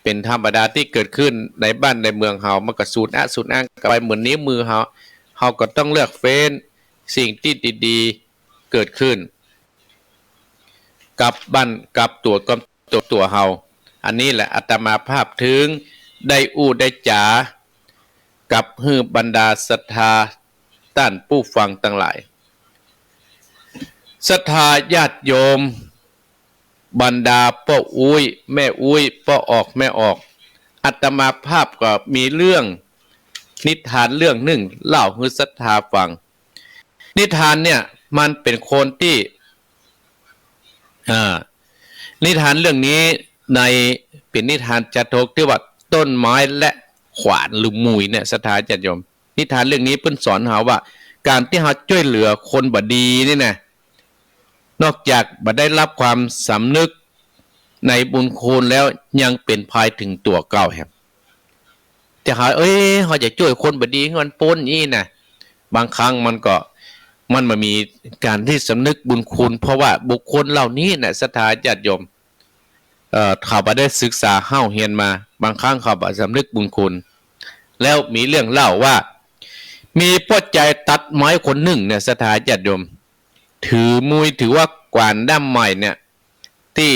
เป๋นธรรมดาตี้เกิดขึ้นในบ้านในเมืองเฮา มันก็สูนอะสูนอ้างกั๋นไปเหมือนนิ้วมือเฮา เฮาก็ต้องเลือกเฟ้นสิ่งตี้ดีๆ เกิดขึ้น กับบ้าน กับตั๋ว กับตั๋ว ตั๋วเฮา อันนี้แหละอาตมาภาพเถิงได้อู้ได้จ๋า กับหื้อบรรดาศรัทธาต้านผู้ฟังตังหลาย ศรัทธาญาติโยม บรรดาป้ออุ๊ย แม่อุ๊ย ป้อออก แม่ออก อาตมาภาพก็มีเรื่องนิทานเรื่องนึ่งเล่าหื้อศรัทธาฟัง นิทานเนี่ยมันเป๋นคนตี้ อ่า นิทานเรื่องนี้ใน เป๋นนิทานจาดกตี้ว่าต้นไม้และขวานหรือมุยเนี่ย ศรัทธาญาติโยม นิทานเรื่องนี้เปิ้นสอนเฮาว่า ก๋านตี้เฮาจ้วยเหลือคนบ่ดีนี่นะ นอกจากบ่ได้รับความสำนึกในบุญคุณแล้ว ยังเป๋นภัยเถิงตั๋วเก่าแหม จะหา เอ้ย เฮาจะจ้วยคนบ่ดีหื้อมันป๊นอี้นะ บางครั้งมันก็ มันบ่มีก๋านตี้สำนึกบุญคุณ เพราะว่าบุคคลเหล่านี้นะ ศรัทธาญาติโยม เอ่อ เขาบ่ได้ศึกษาเฮาเฮียนมา บางครั้งเขาบ่สำนึกบุญคุณ แล้วมีเรื่องเล่าว่า มีป้อใจ๋ตัดไม้คนนึ่งเนี่ย ศรัทธาญาติโยม ถือมุย ถือว่าขวานด้ามใหม่เนี่ย ตี้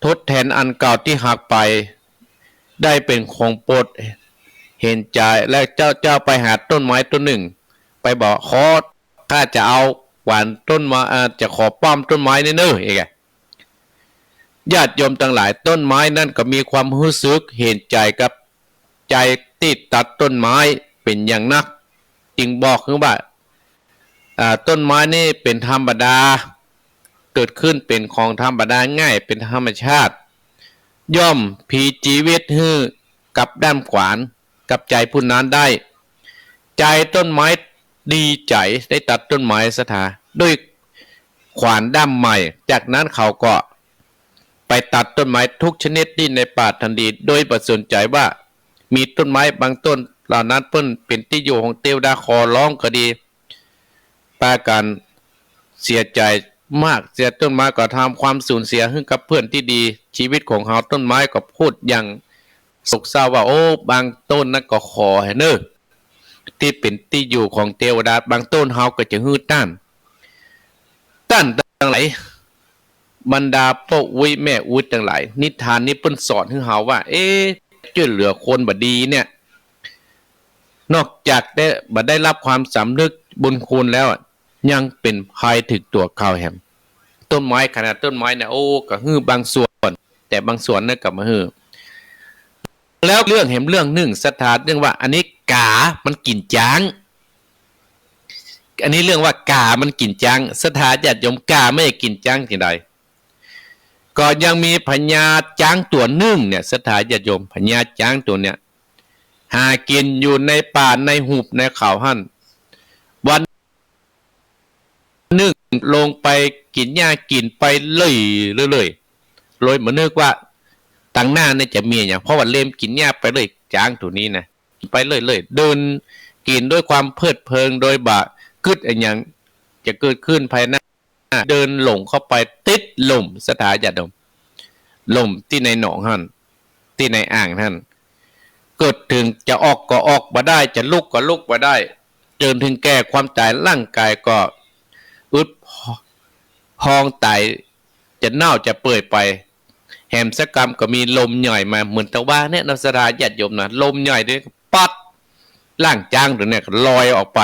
ทดแตนอันเก่าตี้หักไป ได้เป๋นของโปรด เห็นใจ๋ และเจ้า เจ้าไปหาต้นไม้ต้นนึ่ง ไปบอก ขอ ข้าจะเอาขวานต้นไม้ อ่า จะขอป้อมต้นไม้นี้เน่อ เอกอะ ญาติโยมตังหลาย ต้นไม้นั้นก็มีความฮู้สึกเห็นใจ๋กับใจ๋ตี้ตัดต้นไม้เป๋นอย่างนัก จึงบอกขึ้นว่า อ่า ต้นไม้นี่เป๋นธรรมดา เกิดขึ้นเป๋นของธรรมดาง่าย เป๋นธรรมชาติ ย่อมผีจีวิตหื้อกับด้ามขวาน กับใจ๋ผู้นั้นได้ ใจ๋ต้นไม้ดีใจ๋ได้ตัดต้นไม้ศรัทธา ด้วยขวานด้ามใหม่ จากนั้นเขาก็ไปตัดต้นไม้ทุกชนิดตี้ในป่าทันที โดยบ่สนใจ๋ว่ามีต้นไม้บางต้นเหล่านั้นเปิ้นเป๋นตี้อยู่ของเตวดาขอร้องก็ดี ปากั๋นเสียใจ๋ มากเสีย ต้นไม้ก็ทำความสูญเสียหื้อกับเพื่อนตี้ดี ชีวิตของเฮา ต้นไม้ก็พูดอย่างโศกเศร้าว่า โอ้ บางต้นนั้นก็ขอแหน่เน่อ ตี้เป๋นตี้อยู่ของเตวดา บางต้นเฮาก็จะหื้อต้าน ต้านตังหลาย บรรดาป้ออุ๊ยแม่อุ๊ยตังหลาย นิทานนี้เปิ้นสอนหื้อเฮาว่า เอ๊ะ จ้วยเหลือคนบ่ดีเนี่ย นอกจากได้ บ่ได้รับความสำนึกบุญคุณแล้ว ยังเป๋นภัยเถิงตั๋วเฮาแหม ต้นไม้ ขนาดต้นไม้เนี่ย โอ้ ก็หื้อบางส่วน แต่บางส่วนเนี่ยก็บ่หื้อ แล้วเรื่องแหมเรื่องนึ่ง ศรัทธา เรื่องว่า อันนี้ก๋ามันกิ๋นจ๊าง อันนี้เรื่องว่าก๋ามันกิ๋นจ๊าง ศรัทธาญาติโยม ก๋ามันจะกิ๋นจ๊างจั่งใด ก็ยังมีพญาจ๊างตั๋วนึ่งเนี่ย ศรัทธาญาติโยม พญาจ๊างตั๋วเนี่ย หากิ๋นอยู่ในป่าในหุบในเขาหั้น วันนึ่งลงไปกิ๋นหญ้ากิ๋นไปเรื่อยๆ เลยบ่นึกว่าตังหน้าเนี่ยจะมีอะหยัง เพราะว่าเล็มกิ๋นหญ้าไปเรื่อย จ๊างตั๋วนี้นะ ไปเรื่อยๆ เดินกิ๋นด้วยความเพลิดเพลิน โดยบ่กึ๊ดอะหยังจะเกิดขึ้นภายหน้า เดินหลงเข้าไปติดหล่ม ศรัทธาญาติโยม หล่มตี้ในหนองหั้น ตี้ในอ่างหั้น เกิดเถิงจะออกก็ออกบ่ได้ จะลุกก็ลุกบ่ได้ จนเถิงแก่ความต๋าย ร่างกายก็อืดพองต๋าย จะเน่าจะเปื่อยไป แหมสักกำก็มีลมหย่อยมา เหมือนตะว่าเนี่ยเนาะ ศรัทธาญาติโยมนะ ลมหย่อยเดี๋ยวก็ปั๊ด ร่างจ๊างตั๋วเนี่ยก็ลอยออกไป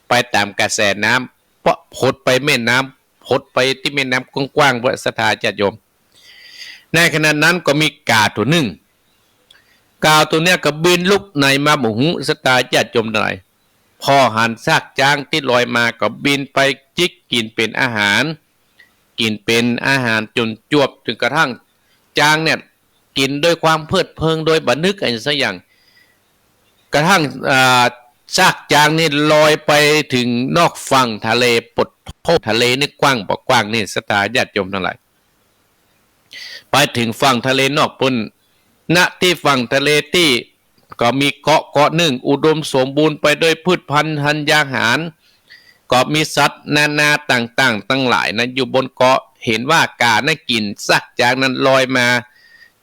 ไปต๋ามกระแสน้ำ เปาะผดไปแม่น้ำ ผดไปตี้แม่น้ำกว้างๆ พุ้น ศรัทธาญาติโยม ในขณะนั้นก็มีก๋าตั๋วนึ่ง ก๋าตั๋วเนี่ยก็บินลุกไหนมาบ่ฮู้ ศรัทธาญาติโยมตังหลาย พอหันซากจ๊างตี้ลอยมาก็บินไปจิกกิ๋นเป๋นอาหาร กิ๋นเป๋นอาหารจ๋นจวบ เถิงกระทั่งจ๊างเนี่ยกิ๋นด้วยความเพลิดเพลิน โดยบ่นึกอะหยังสักอย่าง กระทั่ง อ่า ซากจ๊างนี่ลอยไปเถิงนอกฝั่งทะเล ปะโถ ทะเลนี่กว้างบ่กว้างนี่ ศรัทธาญาติโยมตังหลาย ไปเถิงฝั่งทะเลนอกปู้น ณ ตี้ฝั่งทะเลตี้ก็มีเกาะเกาะนึ่ง อุดมสมบูรณ์ไปด้วยพืชพันธุ์ธัญญาหาร ก็มีสัตว์นานาต่างๆ ตังหลายนะ อยู่บนเกาะ หันว่าก๋านั้นกิ๋นซากจ๊างนั้นลอยมา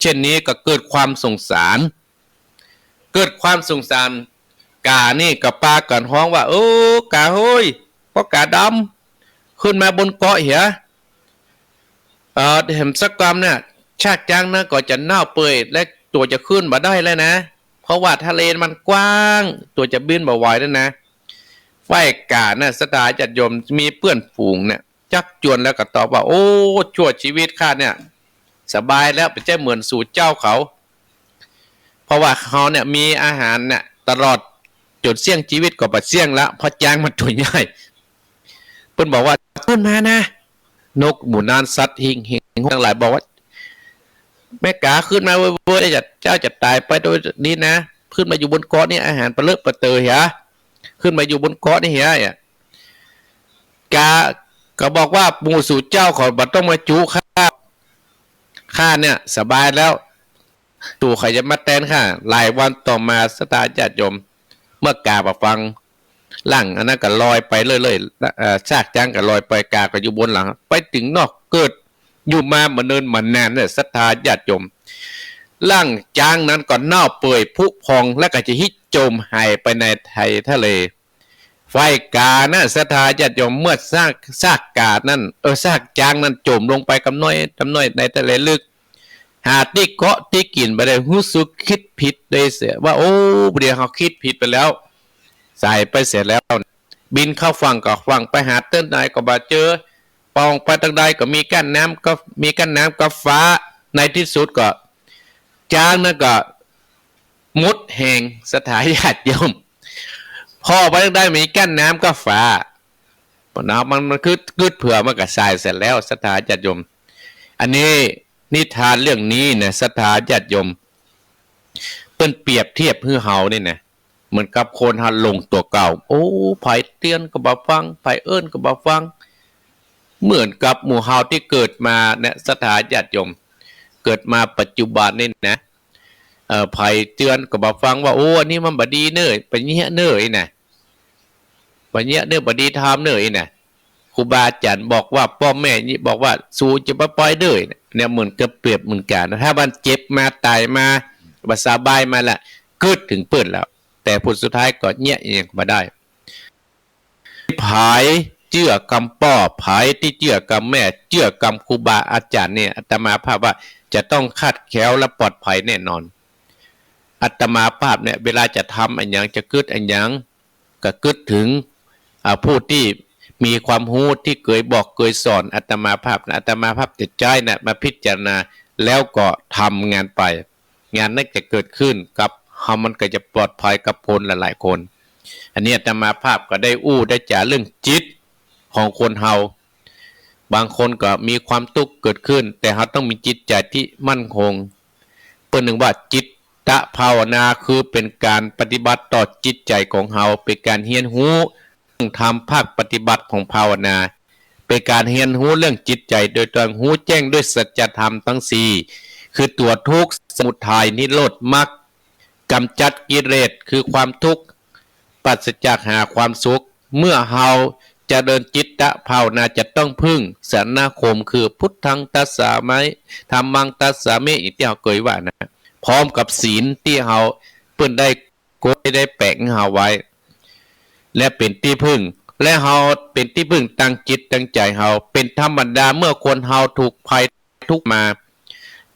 เช่นนี้ก็เกิดความสงสาร เกิดความสงสาร ก๋านี่ก็ปากั๋นฮ้องว่า โอ้ ก๋าเฮ้ย ป้อก๋าดำ ขึ้นมาบนเกาะเหีย เอ่อ แหมสักกำเนี่ย ซากจ๊างนั้นก็จะเน่าเปื่อย และตั๋วจะขึ้นบ่ได้แล้วนะ เพราะว่าทะเลมันกว้าง ตั๋วจะบินบ่ไหวแล้วนะ ฝ่ายก๋าน่ะ ศรัทธาญาติโยม มีเปื้อนฝูงเนี่ย จั๊กจวนแล้วก็ตอบว่า โอ้ ชั่วชีวิตข้าเนี่ย สบายแล้ว บ่ใจ้เหมือนสูเจ้าเขา เพราะว่าเฮาเนี่ยมีอาหารเนี่ยตลอด จ๋นเสี้ยงชีวิตก็บ่เสี้ยงละ เพราะจ๊างมันตั๋วใหญ่ เปิ้นบอกว่า ขึ้นมานะ นกหมู่นั้น สัตว์หิ่ง หิ่งตังหลายบอกว่า แม่ก๋าขึ้นมาเว้ย เจ้าจะต๋ายไปโดยนี้นะ ขึ้นมาอยู่บนเกาะนี่อาหารปะเลอะปะเตอะเหีย ขึ้นมาอยู่บนเกาะนี่เหีย ก๋าก็บอกว่า หมู่สูเจ้าเขาบ่ต้องมาจุข้า ข้าเนี่ยสบายแล้ว ตั๋วใผจะมาแตนข้า หลายวันต่อมา ศรัทธาญาติโยม เมื่อก๋าบ่ฟัง ร่างอันนั้นก็ลอยไปเรื่อยๆ เอ่อ ซากจ๊างก็ลอยไป ก๋าก็อยู่บนหลัง ไปเถิงนอก เกิดอยู่มาบ่เนินบ่นานเนี่ย ศรัทธาญาติโยม ร่างจ๊างนั้นก็เน่าเปื่อยผุพอง และก็จะฮิโจมหายไปในไทยทะเล ฝ่ายก๋านะ ศรัทธาญาติโยม เมื่อซาก ซากก๋านั้น เออ ซากจ๊างนั้นจ๋มลงไปกำน้อยกำน้อยในทะเลลึก หาตี้เกาะตี้กิ๋นบ่ได้ ฮู้สึกกึ๊ดผิดได้เสียว่า โอ้ บ่ดี เฮากึ๊ดผิดไปแล้ว สายไปเสียแล้ว บินเข้าฝั่งก็ฝั่งไปหาเตื้อใดก็บ่เจอ ปองไปตังใดก็มีกั้นน้ำก็ มีกั้นน้ำกับฟ้า ในตี้สุดก็ จ๊างนั้นก็หมดแฮง ศรัทธาญาติโยม ผ่อไปตังใดมีกั้นน้ำกับฟ้า ปะเนาะ มัน มันกึ๊ด กึ๊ดเผื่อมันก็สายเสียแล้ว ศรัทธาญาติโยม อันนี้นิทานเรื่องนี้นะ ศรัทธาญาติโยม เปิ้นเปรียบเทียบหื้อเฮานี่นะ เหมือนกับคนเฮาหลงตั๋วเก่า โอ้ ใผเตือนก็บ่ฟัง ใผเอิ้นก็บ่ฟัง เหมือนกับหมู่เฮาตี้เกิดมาเนี่ย ศรัทธาญาติโยม เกิดมาปัจจุบันนี่นะ เอ่อ ใผเตือนก็บ่ฟังว่า โอ้ อันนี้มันบ่ดีเน่อ ไปเยียะเน่อ อี้นะ บ่เยียะเน่อ บ่ดีธรรมเน่อ อี้นะ ครูบาอาจ๋ารย์บอกว่า ป้อแม่นี่บอกว่า สูจะบ่ปล่อยเด้อ เนี่ย เหมือนกับเปรียบเหมือนกั๋น ถ้ามันเจ็บมา ต๋ายมา บ่สบายมาละ กึ๊ดเถิงเปิ้นแล้ว แต่ผลสุดท้ายก็เยียะหยังบ่ได้ ใผเจื้อกำป้อ ใผตี้เจื้อกำแม่ เจื้อกำครูบาอาจ๋ารย์เนี่ย อาตมาภาพว่าจะต้องคลาดแคล้วและปลอดภัยแน่นอน อาตมาภาพเนี่ย เวลาจะทำอะหยัง จะกึ๊ดอะหยัง ก็กึ๊ดเถิง อ่า ผู้ตี้มีความฮู้ตี้เกยบอกเกยสอนอาตมาภาพนะ อาตมาภาพจะใจ๊นะ มาพิจารณา แล้วก็ทำงานไป งานนั้นจะเกิดขึ้นกับเฮา มันก็จะปลอดภัยกับคนหลายๆ คน อันนี้อาตมาภาพก็ได้อู้ได้จ๋าเรื่องจิตของคนเฮา บางคนก็มีความตุ๊กข์เกิดขึ้น แต่เฮาต้องมีจิตใจ๋ตี้มั่นคง เปิ้นเอิ้นว่าจิตตภาวนา คือเป๋นก๋านปฏิบัติต่อจิตใจ๋ของเฮา เป๋นก๋านเฮียนฮู้ธรรมภาคปฏิบัติของภาวนา เป๋นก๋านเฮียนฮู้เรื่องจิตใจ๋โดยตรง ฮู้แจ้งด้วยสัจธรรมตังสี่ คือตั๋วทุกข์ สมุทัย นิโรธ มรรค ก๋ำจัดกิเลส คือความทุกข์ ปราศจากหาความสุข เมื่อเฮาเจริญจิตตภาวนา จะต้องพึ่งสรณคม คือ พุทธัง ทัสสามิ ธัมมัง ทัสสามิ อย่างตี้เฮาเกยว่านะ พร้อมกับศีลตี้เฮา เปิ้นได้กำหนดได้แป๋งหื้อเฮาไว้ และเป๋นตี้พึ่ง และเฮาเป๋นตี้พึ่งตางจิตตางใจ๋เฮา เป๋นธรรมดา เมื่อคนเฮาถูกภัยทุกข์มา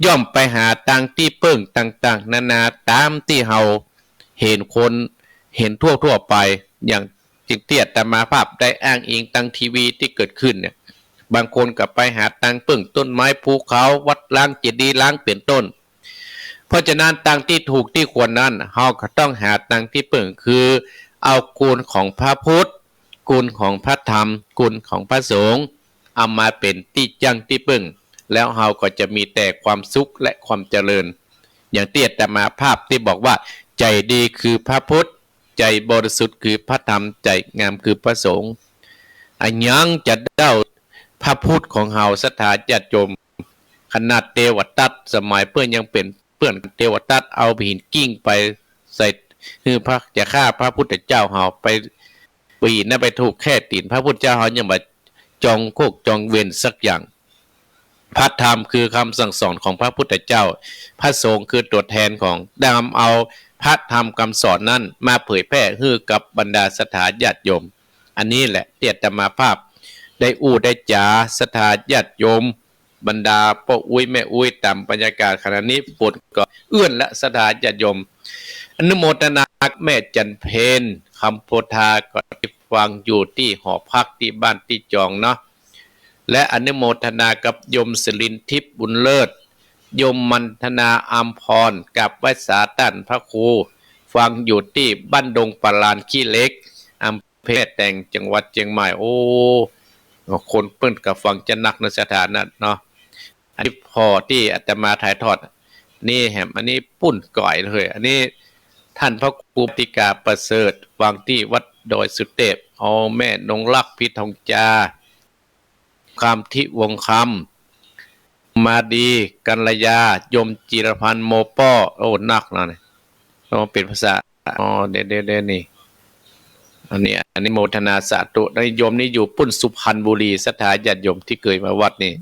ย่อมไปหาตางตี้เปิ้งต่างๆ นานา ต๋ามตี้เฮาเห็นคน เห็นทั่วๆ ไป อย่างตี้อาตมาภาพได้อ้างอิงตางทีวีตี้เกิดขึ้นเนี่ย บางคนก็ไปหาตางเปิ้งต้นไม้ภูเขา วัดร้าง เจดีย์ร้าง เป๋นต้น เพราะฉะนั้นตางตี้ถูกตี้ควรนั้น เฮาก็ต้องหาตางตี้เปิ้ง คือเอาคุณของพระพุทธ คุณของพระธรรม คุณของพระสงฆ์ เอามาเป๋นตี้จั้งตี้เปิ้ง แล้วเฮาก็จะมีแต่ความสุขและความเจริญ อย่างตี้อาตมาภาพตี้บอกว่า ใจ๋ดีคือพระพุทธ ใจ๋บริสุทธิ์คือพระธรรม ใจ๋งามคือพระสงฆ์ อะหยังจะเด้าพระพุทธของเฮา ศรัทธาญาติโยม ขนาดเตวทัตสมัยเปื้อนยังเป๋นเปื้อนเตวทัต เอาหินกลิ้งไปใส่ หื้อพระ จะฆ่าพระพุทธเจ้าเฮา ไป หินนั้นไปถูกแข้งตี๋นพระพุทธเจ้าเฮายังบ่จองโคกจองเวรสักอย่าง พระธรรมคือคำสั่งสอนของพระพุทธเจ้า พระสงฆ์คือตั๋วแทนของ นำเอาพระธรรมคำสอนนั้นมาเผยแผ่หื้อกับบรรดาศรัทธาญาติโยม อันนี้แหละตี้อาตมาภาพได้อู้ได้จ๋า ศรัทธาญาติโยม บรรดาป้ออุ๊ยแม่อุ๊ย ต๋ามบรรยากาศขณะนี้ฝนก็เอื้อนละ ศรัทธาญาติโยม อนุโมทนาแม่จันเพ็ญ คำโพธา ก็ตี้ฟังอยู่ตี้หอพักตี้บ้านตี้จองเนาะ และอนุโมทนากับโยมสิรินทิพย์บุญเลิศ โยมมันธนาอำพร กราบไหว้สาต้านพระครู ฟังอยู่ตี้บ้านดงปะลานขี้เหล็ก อำเภอแม่แตง จังหวัดเจียงใหม่ โอ้ คนเปิ้นก็ฟังจะนักเนาะ ศรัทธานั้นเนาะ อันนี้ผ่อตี้อาตมาถ่ายทอด นี่แหม อันนี้ปุ้นก๋อยเลย อันนี้ท่านพระครูปติกาประเสริฐ ฟังตี้วัดดอยสุเทพ อ๋อ แม่นงรัก พิทองจา คำทิวงศ์คำ มาดี กัลยา โยมจิรพันธ์ โมป้อ โอ้ นักนะเนี่ย อ๋อ เป๋นภาษา อ๋อ เดี๋ยว เดี๋ยว เดี๋ยวนี่ อันนี้ อันนี้โมทนาสาธุ โยมนี่อยู่ปุ้นสุพรรณบุรี ศรัทธาญาติโยมตี้เกยมาวัดนี่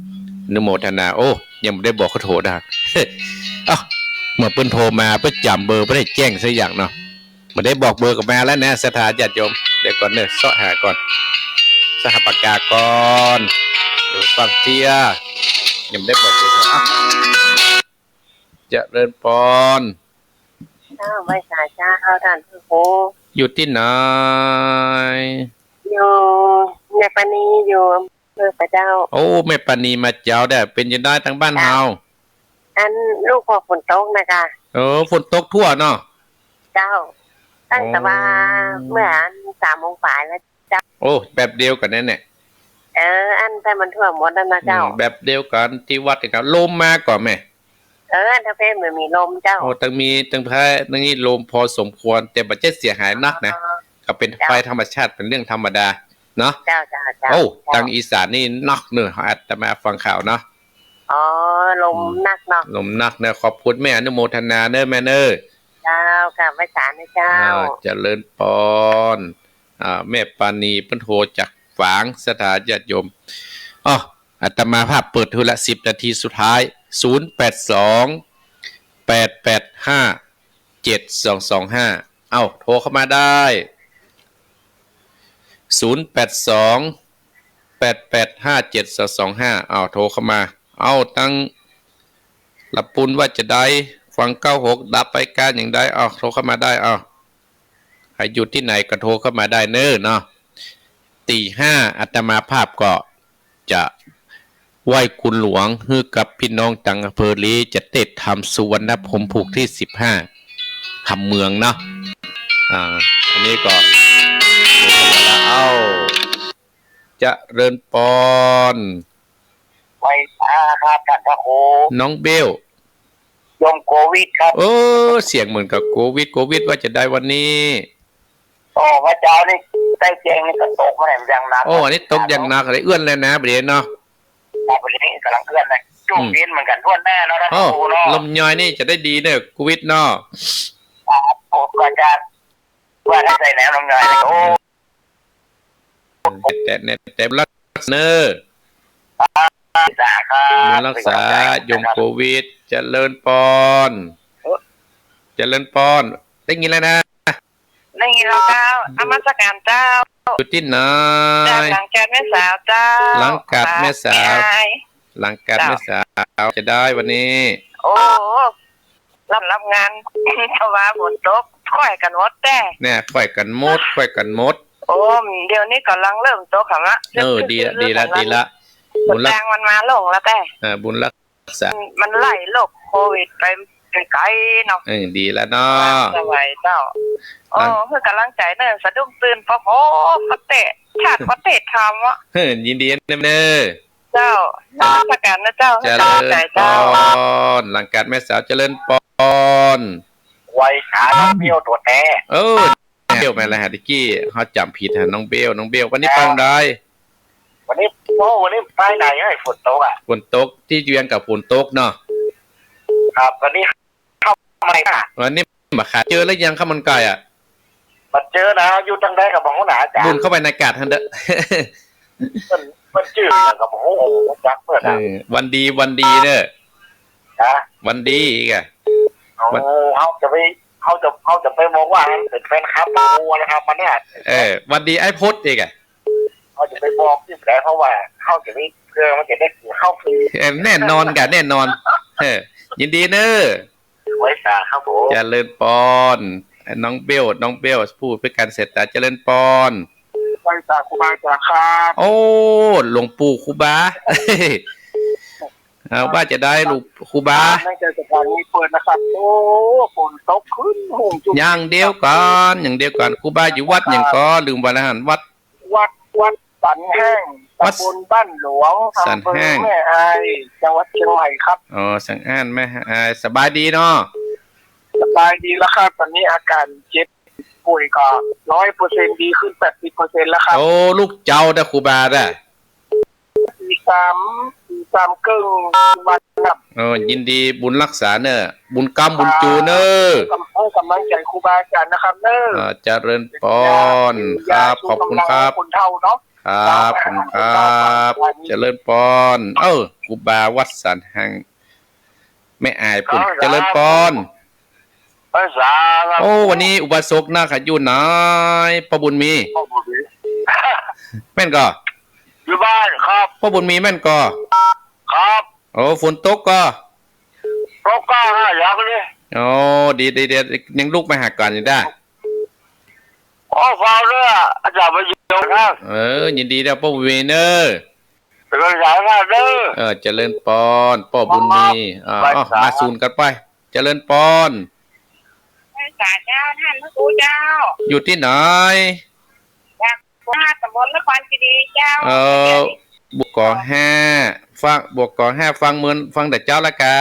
อนุโมทนา โอ้ ยังบ่ได้บอกขอโทษนะ เอ้า เมื่อเปิ้นโทรมา เปิ้นจ๋ำเบอร์ บ่ได้แจ้งสักอย่างเนาะ บ่ได้บอกเบอร์ก็มาแล้วนะ ศรัทธาญาติโยม เดี๋ยวก่อนเนอะ เซาะหาก่อน เซาะหาปากกาก่อน เดี๋ยวฟังเตี้ย ยังบ่ได้บอกเบอร์ อ่ะ เจริญปอน เจ้า ไหว้สาเจ้า ท่านพระครู อยู่ตี้ไหน อยู่แม่ปานี อยู่อำเภอปะเจ้า โอ้ แม่ปานีมาเจ๊าได้ เป๋นจะไดตางบ้านเฮา อันลูกพอฝนตกนะคะ เออ ฝนตกทั่วเนาะ เจ้า ตั้งแต่ว่า โอ้ เมื่ออันสามโมงปลายแล้วเจ้า โอ้ แบบเดียวกั๋นนั่นแหละ เออ อันแต่มันทั่วหมดแล้วนะเจ้า อืม แบบเดียวกั๋นตี้วัดนี่ครับ ลมมาก่อแม่ เออ ตางเพมันมีลมเจ้า โอ้ ตางมี ตางแพ ตางนี้ลมพอสมควร แต่บ่ใจ้เสียหายนักนะ อ๋อ ก็เป๋น เจ้า ภัยธรรมชาติ เป๋นเรื่องธรรมดาเนาะ เจ้า เจ้า เจ้า โอ้ เจ้า ตางอีสานนี่นักเนอะ อาตมาฟังข่าวเนาะ อ๋อ ลม อืม นักเนาะ ลมนักเนอะ ขอบคุณแม่ อนุโมทนาเนอะแม่เนอะ เจ้า กราบไหว้สานะเจ้า อ่า เจริญปอน อ่า แม่ปานีเปิ้นโทรจาก ฝาง ศรัทธาญาติโยม อ้อ อาตมาภาพเปิดหื้อละ สิบนาทีสุดท้าย ศูนย์แปดสอง แปดแปดห้า เจ็ดสองสองห้า เอ้า โทรเข้ามาได้ ศูนย์แปดสอง แปดแปดห้า เจ็ดสองสองห้า เอ้า โทรเข้ามา เอ้า ตังลำปูนว่าจะใด ฟังเก้าหก ดับไปก้าอย่างใด เอ้า โทรเข้ามาได้ เอ้า ใผอยู่ตี้ไหนก็โทรเข้ามาได้เน้อเนาะ ตีห้า อาตมาภาพก็ จะไหว้คุณหลวงหื้อกับปี้น้องตังอำเภอลี จะเตะธรรมสุวรรณภูมิผูกตี้สิบห้า ธรรมเมืองเนาะ อ่า อันนี้ก็ เอ้า เจริญปอน ไหว้สาครับต้านพระครู น้องเบล โยมโกวิทครับ เออ เสียงเหมือนกับโกวิท โกวิทว่าจะใดวันนี้ โอ้ เมื่อเจ๊านี่ใต้แจ้งนี่ก็ตกมาแหมอย่างหนัก โอ้ อันนี้ตกอย่างหนักเลย เอื้อนเลยนะ บ่าเดี่ยวเนาะ ครับ บ่าเดี่ยวนี้ก่ำลังเอื้อนเลย ช่วง อืม เย็นเหมือนกั๋นถ้วนหน้าเนาะ โอ้ ท่านผู้เนาะ ลมยอยนี่จะได้ดีเน้อ โกวิทเนาะ ครับ ผมก็จะว่าถ้าใส่แนวลมยอยนี่ โอ้ แต่เนี่ย แต่รักษาเน้อ สาครับ บุญรักษา โยมโกวิท เจริญปอน เจริญปอน ได้ยินแล้วนะ ได้ยินแล้วเจ้า นมัสการเจ้า อยู่ตี้ไหน เจ้า หลังกาดแม่สาวเจ้า หลังกาดแม่สาว แม่อาย หลังกาดแม่สาว เจ้า จะใดวันนี้ โอ้ รับ รับงาน เพราะว่าฝนตก ค่อยกั๋นหมดแต๊ เนี่ย ค่อยกั๋นหมด ค่อยกั๋นหมด โอ้ เดี๋ยวนี้ก่ำลังเริ่มตกแล้ว เออ ดีละ ดีละ ดีละ บุญรักษา แตงมันมาลงแล้วแต๊ เออ บุญรัก ษา มันไล่โรคโควิดไปไกลๆเนาะ เออ ดีแล้วเนาะ สบายเจ้า เออ หื้อก่ำลังใจ๋เน้อ สะดุ้งตื่น ปะโห ประเทศชาติประเทศธรรมอะ เออ ยินดีนำเน้อ เจ้า นมัสการนะเจ้า เจริญปอน หื้อก่ำลังใจ๋เจ้า หลังกาดแม่สาว เจริญปอน ไหว้สาน้องเบลตั๋วแต๊ เออ เบลแม่นแหละฮะ ตะกี้เฮาจ๋ำผิดฮะ น้องเบล น้องเบล วันนี้ไปตางใด วันนี้ โอ้ วันนี้ไปไหน เฮ้ย ฝนตกอะ ฝนตก ตี้เวียงก็ฝนตกเนาะ ครับ วันนี้ข้าวมันไก่อะ วันนี้บ่าขาด เจอแล้วยังข้าวมันไก่อะ บ่าเจอนะ อยู่ตางใดก็บ่ฮู้นะอาจ๋ารย์ บุญเข้าไปในกาดหั้นเต๊อะ มัน มันจื้อหยังก็บ่ฮู้ บ่ฮู้จักเปิ้น เอ นะ อ วันดี วันดีเน้อ ฮะ วันดีอีกอะ โอ้ วัน เฮาจะไป เฮาจะ เฮาจะไปบอกว่าเปิ้นแฟนคลับบ่ฮู้นะครับ มันเนี่ย เออ วันดีไอ้พจน์อีกอะ เฮาจะไปบอกตี้ใด เพราะว่าเฮาจะไป เพื่อมันจะได้กิ๋นข้าวฟรี เออ แน่นอนกะ แน่นอน เออ ยินดีเน้อ ไหว้สาครับผม เจริญปอน น้องเบล น้องเบล ผู้พิการสายตา เจริญปอน ไหว้สาครูบาอาจารย์ครับ โอ้ หลวงปู่ครูบา เอ่อ ว่าจะใดลูกครูบา ในเทศกาลนี้เปิ้นนะครับ โอ้ ฝนตกขึ้น โห จุ๊บ อย่างเดียวกั๋น อย่างเดียวกั๋น ครูบาอยู่วัดหยังก่อ ลืมว่าแล้วหั้น วัด วัด วัดสันแห้ง วัด ตำบลบ้านหลวง สันแห้ง อำเภอแม่อาย จังหวัดเชียงใหม่ครับ อ๋อ สันแห้ง แม่อาย สบายดีเนาะ สบายดีแล้วครับ ต๋อนนี้อาการเจ็บป่วยก็ร้อยเปอร์เซ็นต์ ดีขึ้นแปดสิบเปอร์เซ็นต์แล้วครับ โอ้ ลูกเจ้าเต๊อะครูบาเต๊อะ ตีสาม ตีสามเกิ่งวันครับ เออ ยินดีบุญรักษาเน้อ บุญกำบุญจูเน้อ กำ ให้กำลังใจ๋ครูบาอาจารย์นะครับเน้อ อ่า เจริญปอน ครับ ขอบคุณครับ คนเฒ่าเนาะ ครับ ขอบคุณครับ เจริญปอน เออ ครูบาวัดสันแห้ง แม่อายปุ้น ครับ เจริญปอน ภาษาครับ โอ้ วันนี้อุบาสกนาคอยู่ไหน ป้อบุญมี ป้อบุญมี แม่นก่อ อยู่บ้านครับ ป้อบุญมีแม่นก่อ ครับ โอ้ ฝนตกก่อ ตกก่อ หายังเลย โอ้ ดี ดี ดี ยังลุกไปหาก๋านอยู่ได้ โอ้ ฟังเน้อ อาจ๋ารย์ประโยชน์ครับ เออ ยินดีเน้อ ป้อบุญมีเน้อ เป๋นก๋ำลังใจ๋ให้เน้อ เออ เจริญปอน ป้อบุญมี อ่า ไหว้สา มาสูนกั๋นไป เจริญปอน ไหว้สาเจ้า ต้านพระครูเจ้า อยู่ตี้ไหน จาก ตำบลนครเจดีย์เจ้า เอ่อ บก.ห้า ฟัง บก.ห้า ฟังเมิน ฟังแต่เจ๊าละกา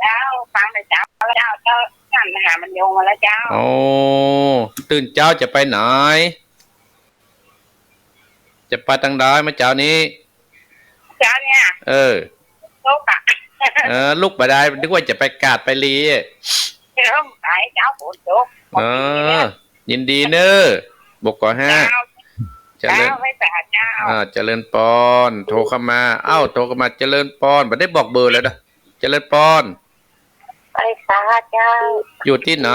เจ้า ฟังแต่เจ๊า เจ้า เจ้า ต้านมหาบรรยงมาแล้วเจ้า โอ้ ตื่นเจ๊าจะไปไหน จะไปตางใดเมื่อเจ๊านี้ เจ๊าเนี่ย เออ ลุกอะ เออ ลุกบ่ได้ นึกว่าจะไปกาดไปลี เออ ไปเจ๊าฝนตก เออ ยินดีเน้อ บก.ห้า เจ้า เจริญ เจ้า ไหว้สาเจ้า อ่า เจริญปอน โทรเข้ามา เอ้า โทรเข้ามา เจริญปอน บ่ได้บอกเบอร์เลยนะ เจริญปอน ไหว้สาเจ้า อยู่ตี้ไหน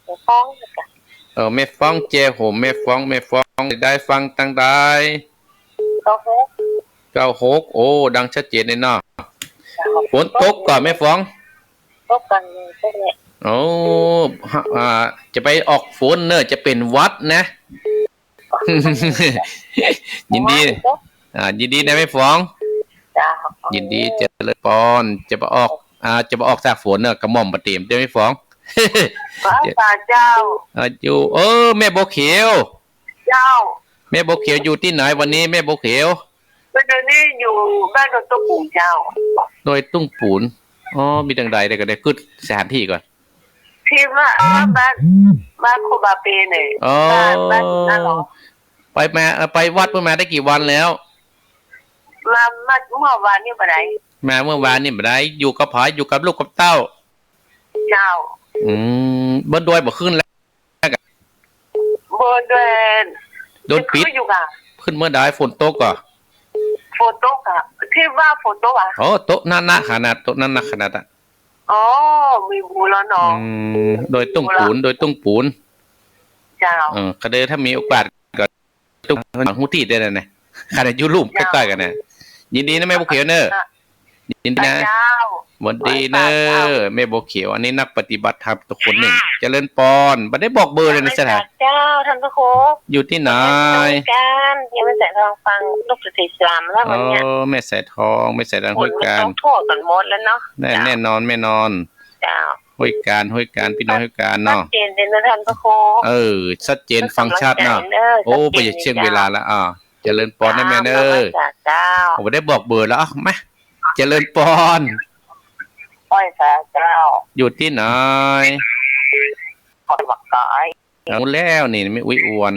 แม่ฟ้องเจ้า เออ แม่ฟ้อง แจ้โหม แม่ฟ้อง แม่ฟ้อง ได้ฟังตังใด เก้าหก เก้าหก โอ้ ดังชัดเจนเลยเนาะ เจ้า ฝนตกก่อแม่ฟ้อง ตกก่อน ตกเนี่ย โอ้ ฮะ อ่า จะไปออกฝนเนอะ จะเป๋นหวัดนะ ยินดี อ่า ยินดีนะแม่ฟ้อง เจ้า ยินดี เจริญปอน จะไปออก อ่า จะไปออกตากฝนเนอะ กระหม่อมบ่เตรียมเตรียมแม่ฟ้อง ไหว้สาเจ้า อ่า อยู่ เออ แม่บัวเขียว เจ้า แม่บัวเขียวอยู่ตี้ไหนวันนี้ แม่บัวเขียว เดี๋ยวนี้อยู่บ้านดอยตุ้งปูนเจ้า ดอยตุ้งปูน อ๋อ มีตังใด เดี๋ยวก่อน เดี๋ยวกึ๊ดสถานที่ก่อน ตี้ว่าบ้าน บ้านครูบาเปเนี่ย อ๋อ บ้าน บ้านนั่นเหรอ ไปมา เอ่อ ไปวัดเปิ้นมาได้กี่วันแล้ว มา มาเมื่อวานนี่บ่ได้ มาเมื่อวานนี่บ่ได้ อยู่กับใผ อยู่กับลูกกับเต้า เจ้า อืม บนดอยบ่ขึ้นแล้ว บนดอย โดนปิด จะขึ้นอยู่ก่ะ ขึ้นเมื่อใด ฝนตกก่อ ฝนตกก่ะ ตี้ว่าฝนตกอ่ะ โอ้ ตกหนักๆขนาด ตกหนักๆขนาดอะ อ๋อ มีฮู้แล้วเนาะ อืม ดอยตุ้งปูน ดอยตุ้งปูน เจ้า เออ ก็เดี๋ยวถ้ามีโอกาสก็ ตุ้ง ฮู้ตี้ได้นะเนี่ย ขนาดอยู่ลุ่ม เจ้า ใก้ๆกั๋นนะ ยินดีนะแม่บัวเขียวเนอะ เจ้า ยินดีนะ เจ้า หวัดดีเนอะ แม่บัวเขียว อันนี้นักปฏิบัติธรรมตัวคนหนึ่ง เจริญปอน บ่ได้บอกเบอร์เลยนะ สถาน เจ้า ท่านพระครู อยู่ตี้ไหน กัน ยังไม่ใส่ทองฟังลูกศิษย์สามแล้ววันเนี้ย อ๋อ แม่สายทอง แม่สายทอง ห้วยกาญ ต้องโทษกันหมดแล้วเนาะ แน่ เจ้า แน่นอน แน่นอน เจ้า ห้วยกาญ ห้วยกาญ พี่น้องห้วยกาญเนาะ ชัดเจนเลยนะท่านพระครู เออ ชัดเจนฟังชัดเนาะ เออ โอ้ ชัดเจน บ่อยากเสี้ยงเวลาละ อ่า เจริญปอนนะแม่เนอะ เจ้า โอ้ บ่ได้บอกเบอร์แล้ว เอ้า มา เจริญปอน ไหว้สาเจ้า อยู่ตี้ไหน ขอบักกาย เอาแล้วนี่ แม่อุ๊ยอวน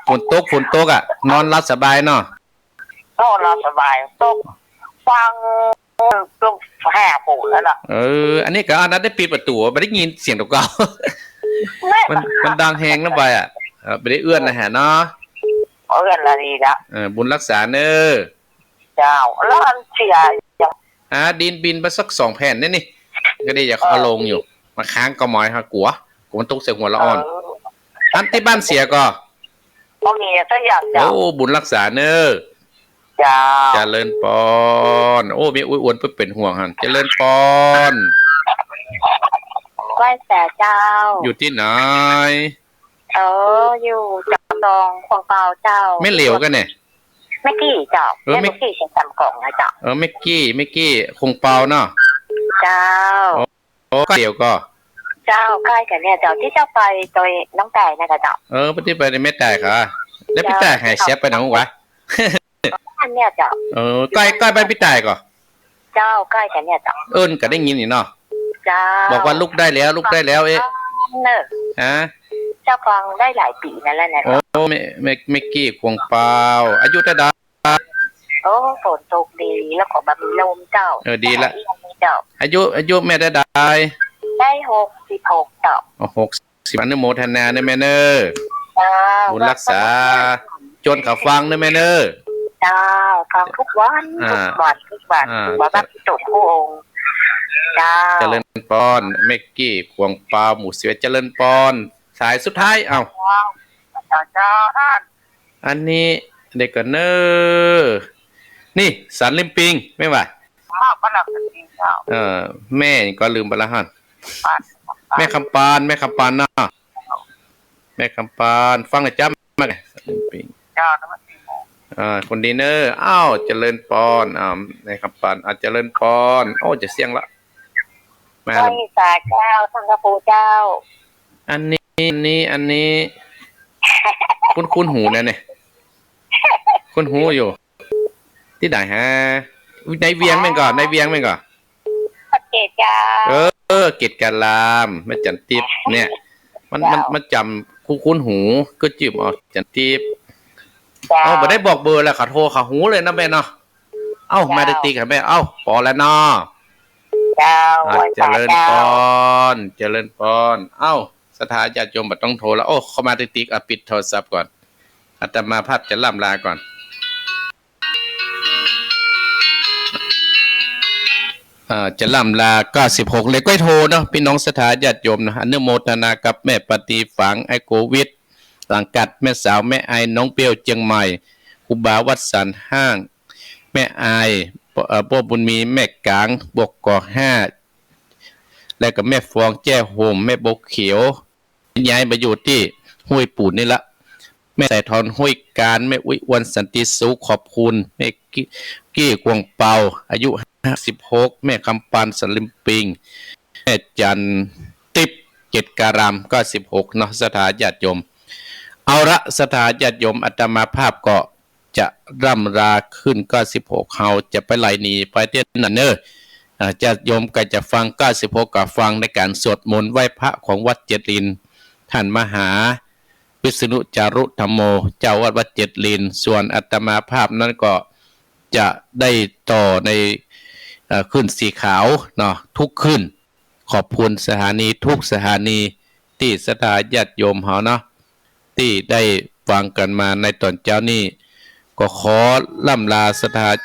ฝนตก ฝนตกอะ นอนหลับสบายเนาะ นอนหลับสบาย ตก ฟัง ตกแหบหูแล้วล่ะ เออ อันนี้ก็อันนั้นได้ปิดประตู๋ บ่ได้ยินเสียงตะเกา แม่ มัน มันดังแฮงนะบ่ายอะ เออ บ่ได้เอื้อนนะฮะเนาะ เอื้อนละดีละ เออ บุญรักษาเนอะ เจ้า แล้วอันเสีย หาดินบินไปสักสองแผ่นนี่นี่ ก็ดีอยากเอาลงอยู่ มาค้างกอหมอยฮะ กั๋ว กั๋วมันตกใส่หัวละอ่อน เออ อันตี้บ้านเสียก่อ บ่มีสักอย่างเจ้า โอ้ บุญรักษาเนอะ เจ้า เจริญปอน โอ้ แม่อุ๊ยอวนเปิ้นเป๋นห่วงหั้น เจริญปอน ไหว้สาเจ้า อยู่ตี้ไหน เออ อยู่จอมทอง ขวางเปาเจ้า แม่เหลียวก่อเนี่ย แม่กี้เจ้า เออ แม่ แม่กี้ จำกล่องนะเจ้า เออ แม่กี้ แม่กี้ ขวางเปาเนาะ เจ้า โอ้ ใก้เหลียวก่อ เจ้า ใก้กั๋นเนี่ยเจ้า ตี้เจ้าไปโตยน้องต่ายนั่นน่ะเจ้า เออ ตี้ไปในแม่ต่ายค่ะ แล้วปี้ต่ายหายเสียไปไหนวะ อันเนี่ยเจ้า เออ ใก้ ใก้บ้านปี้ต่ายก่อ เจ้า ใก้กั๋นเนี่ยเจ้า เอิ้นก็ได้ยินนี่เนาะ เจ้า บอกว่าลุกได้แล้ว ลุกได้แล้ว เอ๊ะ เนอะ ฮะ เจ้าฟังได้หลายปี๋นั่นแหละเนี่ย โอ้ แม่ แม่ แม่กี้ขวางเปา อายุเต้าใด โอ้ ฝนตกดี แล้วก็บ่มีลมเจ้า เออ ดีละ เจ้า อายุ อายุแม่เต้าใด ได้หกสิบหกเจ้า อ๋อ หกสิบ อนุโมทนาเนอะแม่เนอะ เจ้า บุญรักษา จวนเขาฟังเนอะแม่เนอะ เจ้า ฟังทุกวัน อ่า ทุกวัน ทุกวัน อ่า ว่าพระพิสุทธิ์คู่องค์ เจ้า เจริญปอน แม่กี้ขวางเปา หมู่สิบเอ็ด เจริญปอน สายสุดท้าย เอ้า เจ้า เจ้า อันนี้ เดี๋ยวก่อนเนอะ นี่ สันริมปิง แม่นบ่ อ้าว พระราชสีเจ้า เออ แม่ก็ลืมไปแล้วหั่น แม่คำปาน แม่คำปานเนาะ แม่คำปาน ฟังหน่อยจ้า แม่ สันริมปิง เจ้า นมัสการ อ่า คนดีเนอะ อ้าว เจริญปอน อ่า แม่คำปาน อ่า เจริญปอน โอ้ จะเสี้ยงละ มา ไหว้สาเจ้า ท่านพระครูเจ้า อันนี้ อันนี้ อันนี้ คุ้นๆหูนะเนี่ย คุ้นหูอยู่ ตี้ไหนฮะ ในเวียงแม่นก่อ ในเวียงแม่นก่อ วัดเกตเจ้า เออ เกตการาม แม่จันทิพย์เนี่ย มัน มัน เจ้า มันจำคุ้นๆหู ก็จื้อออก จันทิพย์ เจ้า เอ้า บ่ได้บอกเบอร์แล้ว เขาโทรเขาฮู้เลยนะแม่เนาะ เอ้า เจ้า มาติ๊กๆ ค่ะแม่ เอ้า ปอแล้วเนาะ เจ้า อ่ะ ไหว้พระ เจริญปอน เจ้า เจริญปอน เอ้า ศรัทธาญาติโยมบ่ต้องโทรแล้ว โอ้ เข้ามาติ๊กๆ อ่ะ ปิดโทรศัพท์ก่อน อาตมาภาพจะล่ำลาก่อน อ่า จะล่ำลา เก้าสิบหก เลยก้อยโทเนาะ ปี้น้องศรัทธาญาติโยมนะ อนุโมทนากับแม่ปาฏิฝาง ไอ้โกวิท สังกัด แม่สาว แม่อาย หนองเปรี้ยว เจียงใหม่ ครูบาวัดสันห้าง แม่อาย เอ่อ ป้อบุญมี แม่กลาง บกกห้า แล้วก็แม่ฟอง แจ้ห่ม แม่บัวเขียว ย้ายมาอยู่ตี้ห้วยปูนนี่ละ แม่สายทอง ห้วยกาญ แม่อุ๊ย อวน สันติสุข ขอบคุณ แม่กี้ กี้ กวงเปา อายุ ห้าสิบหก แม่คำปาน สลิมปิง แม่จันติ๊บ เกตการาม เก้าสิบหก เนาะ ศรัทธาญาติโยม เอาละ ศรัทธาญาติโยม อาตมาภาพก็ จะล่ำลาขึ้น เก้าสิบหก เฮาจะไปไหลหนีไปเตี้ยไหนเน่อ อ่า ญาติโยมใครจะฟัง เก้าสิบหก ก็ฟังในการสวดมนต์ไหว้พระของวัดเจ็ดลิน ท่านมหา วิษณุจารุธัมโม เจ้าวัดวัดเจ็ดลิน ส่วนอาตมาภาพนั้นก็จะได้ต่อใน เอ่อ คลื่นสีขาวเนาะ ทุกคลื่น ขอบคุณสถานีทุกสถานีตี้ศรัทธาญาติโยมเฮาเนาะ ตี้ได้ฟังกั๋นมาในต๋อนเจ๊านี้ ก็ขอล่ำลาศรัทธา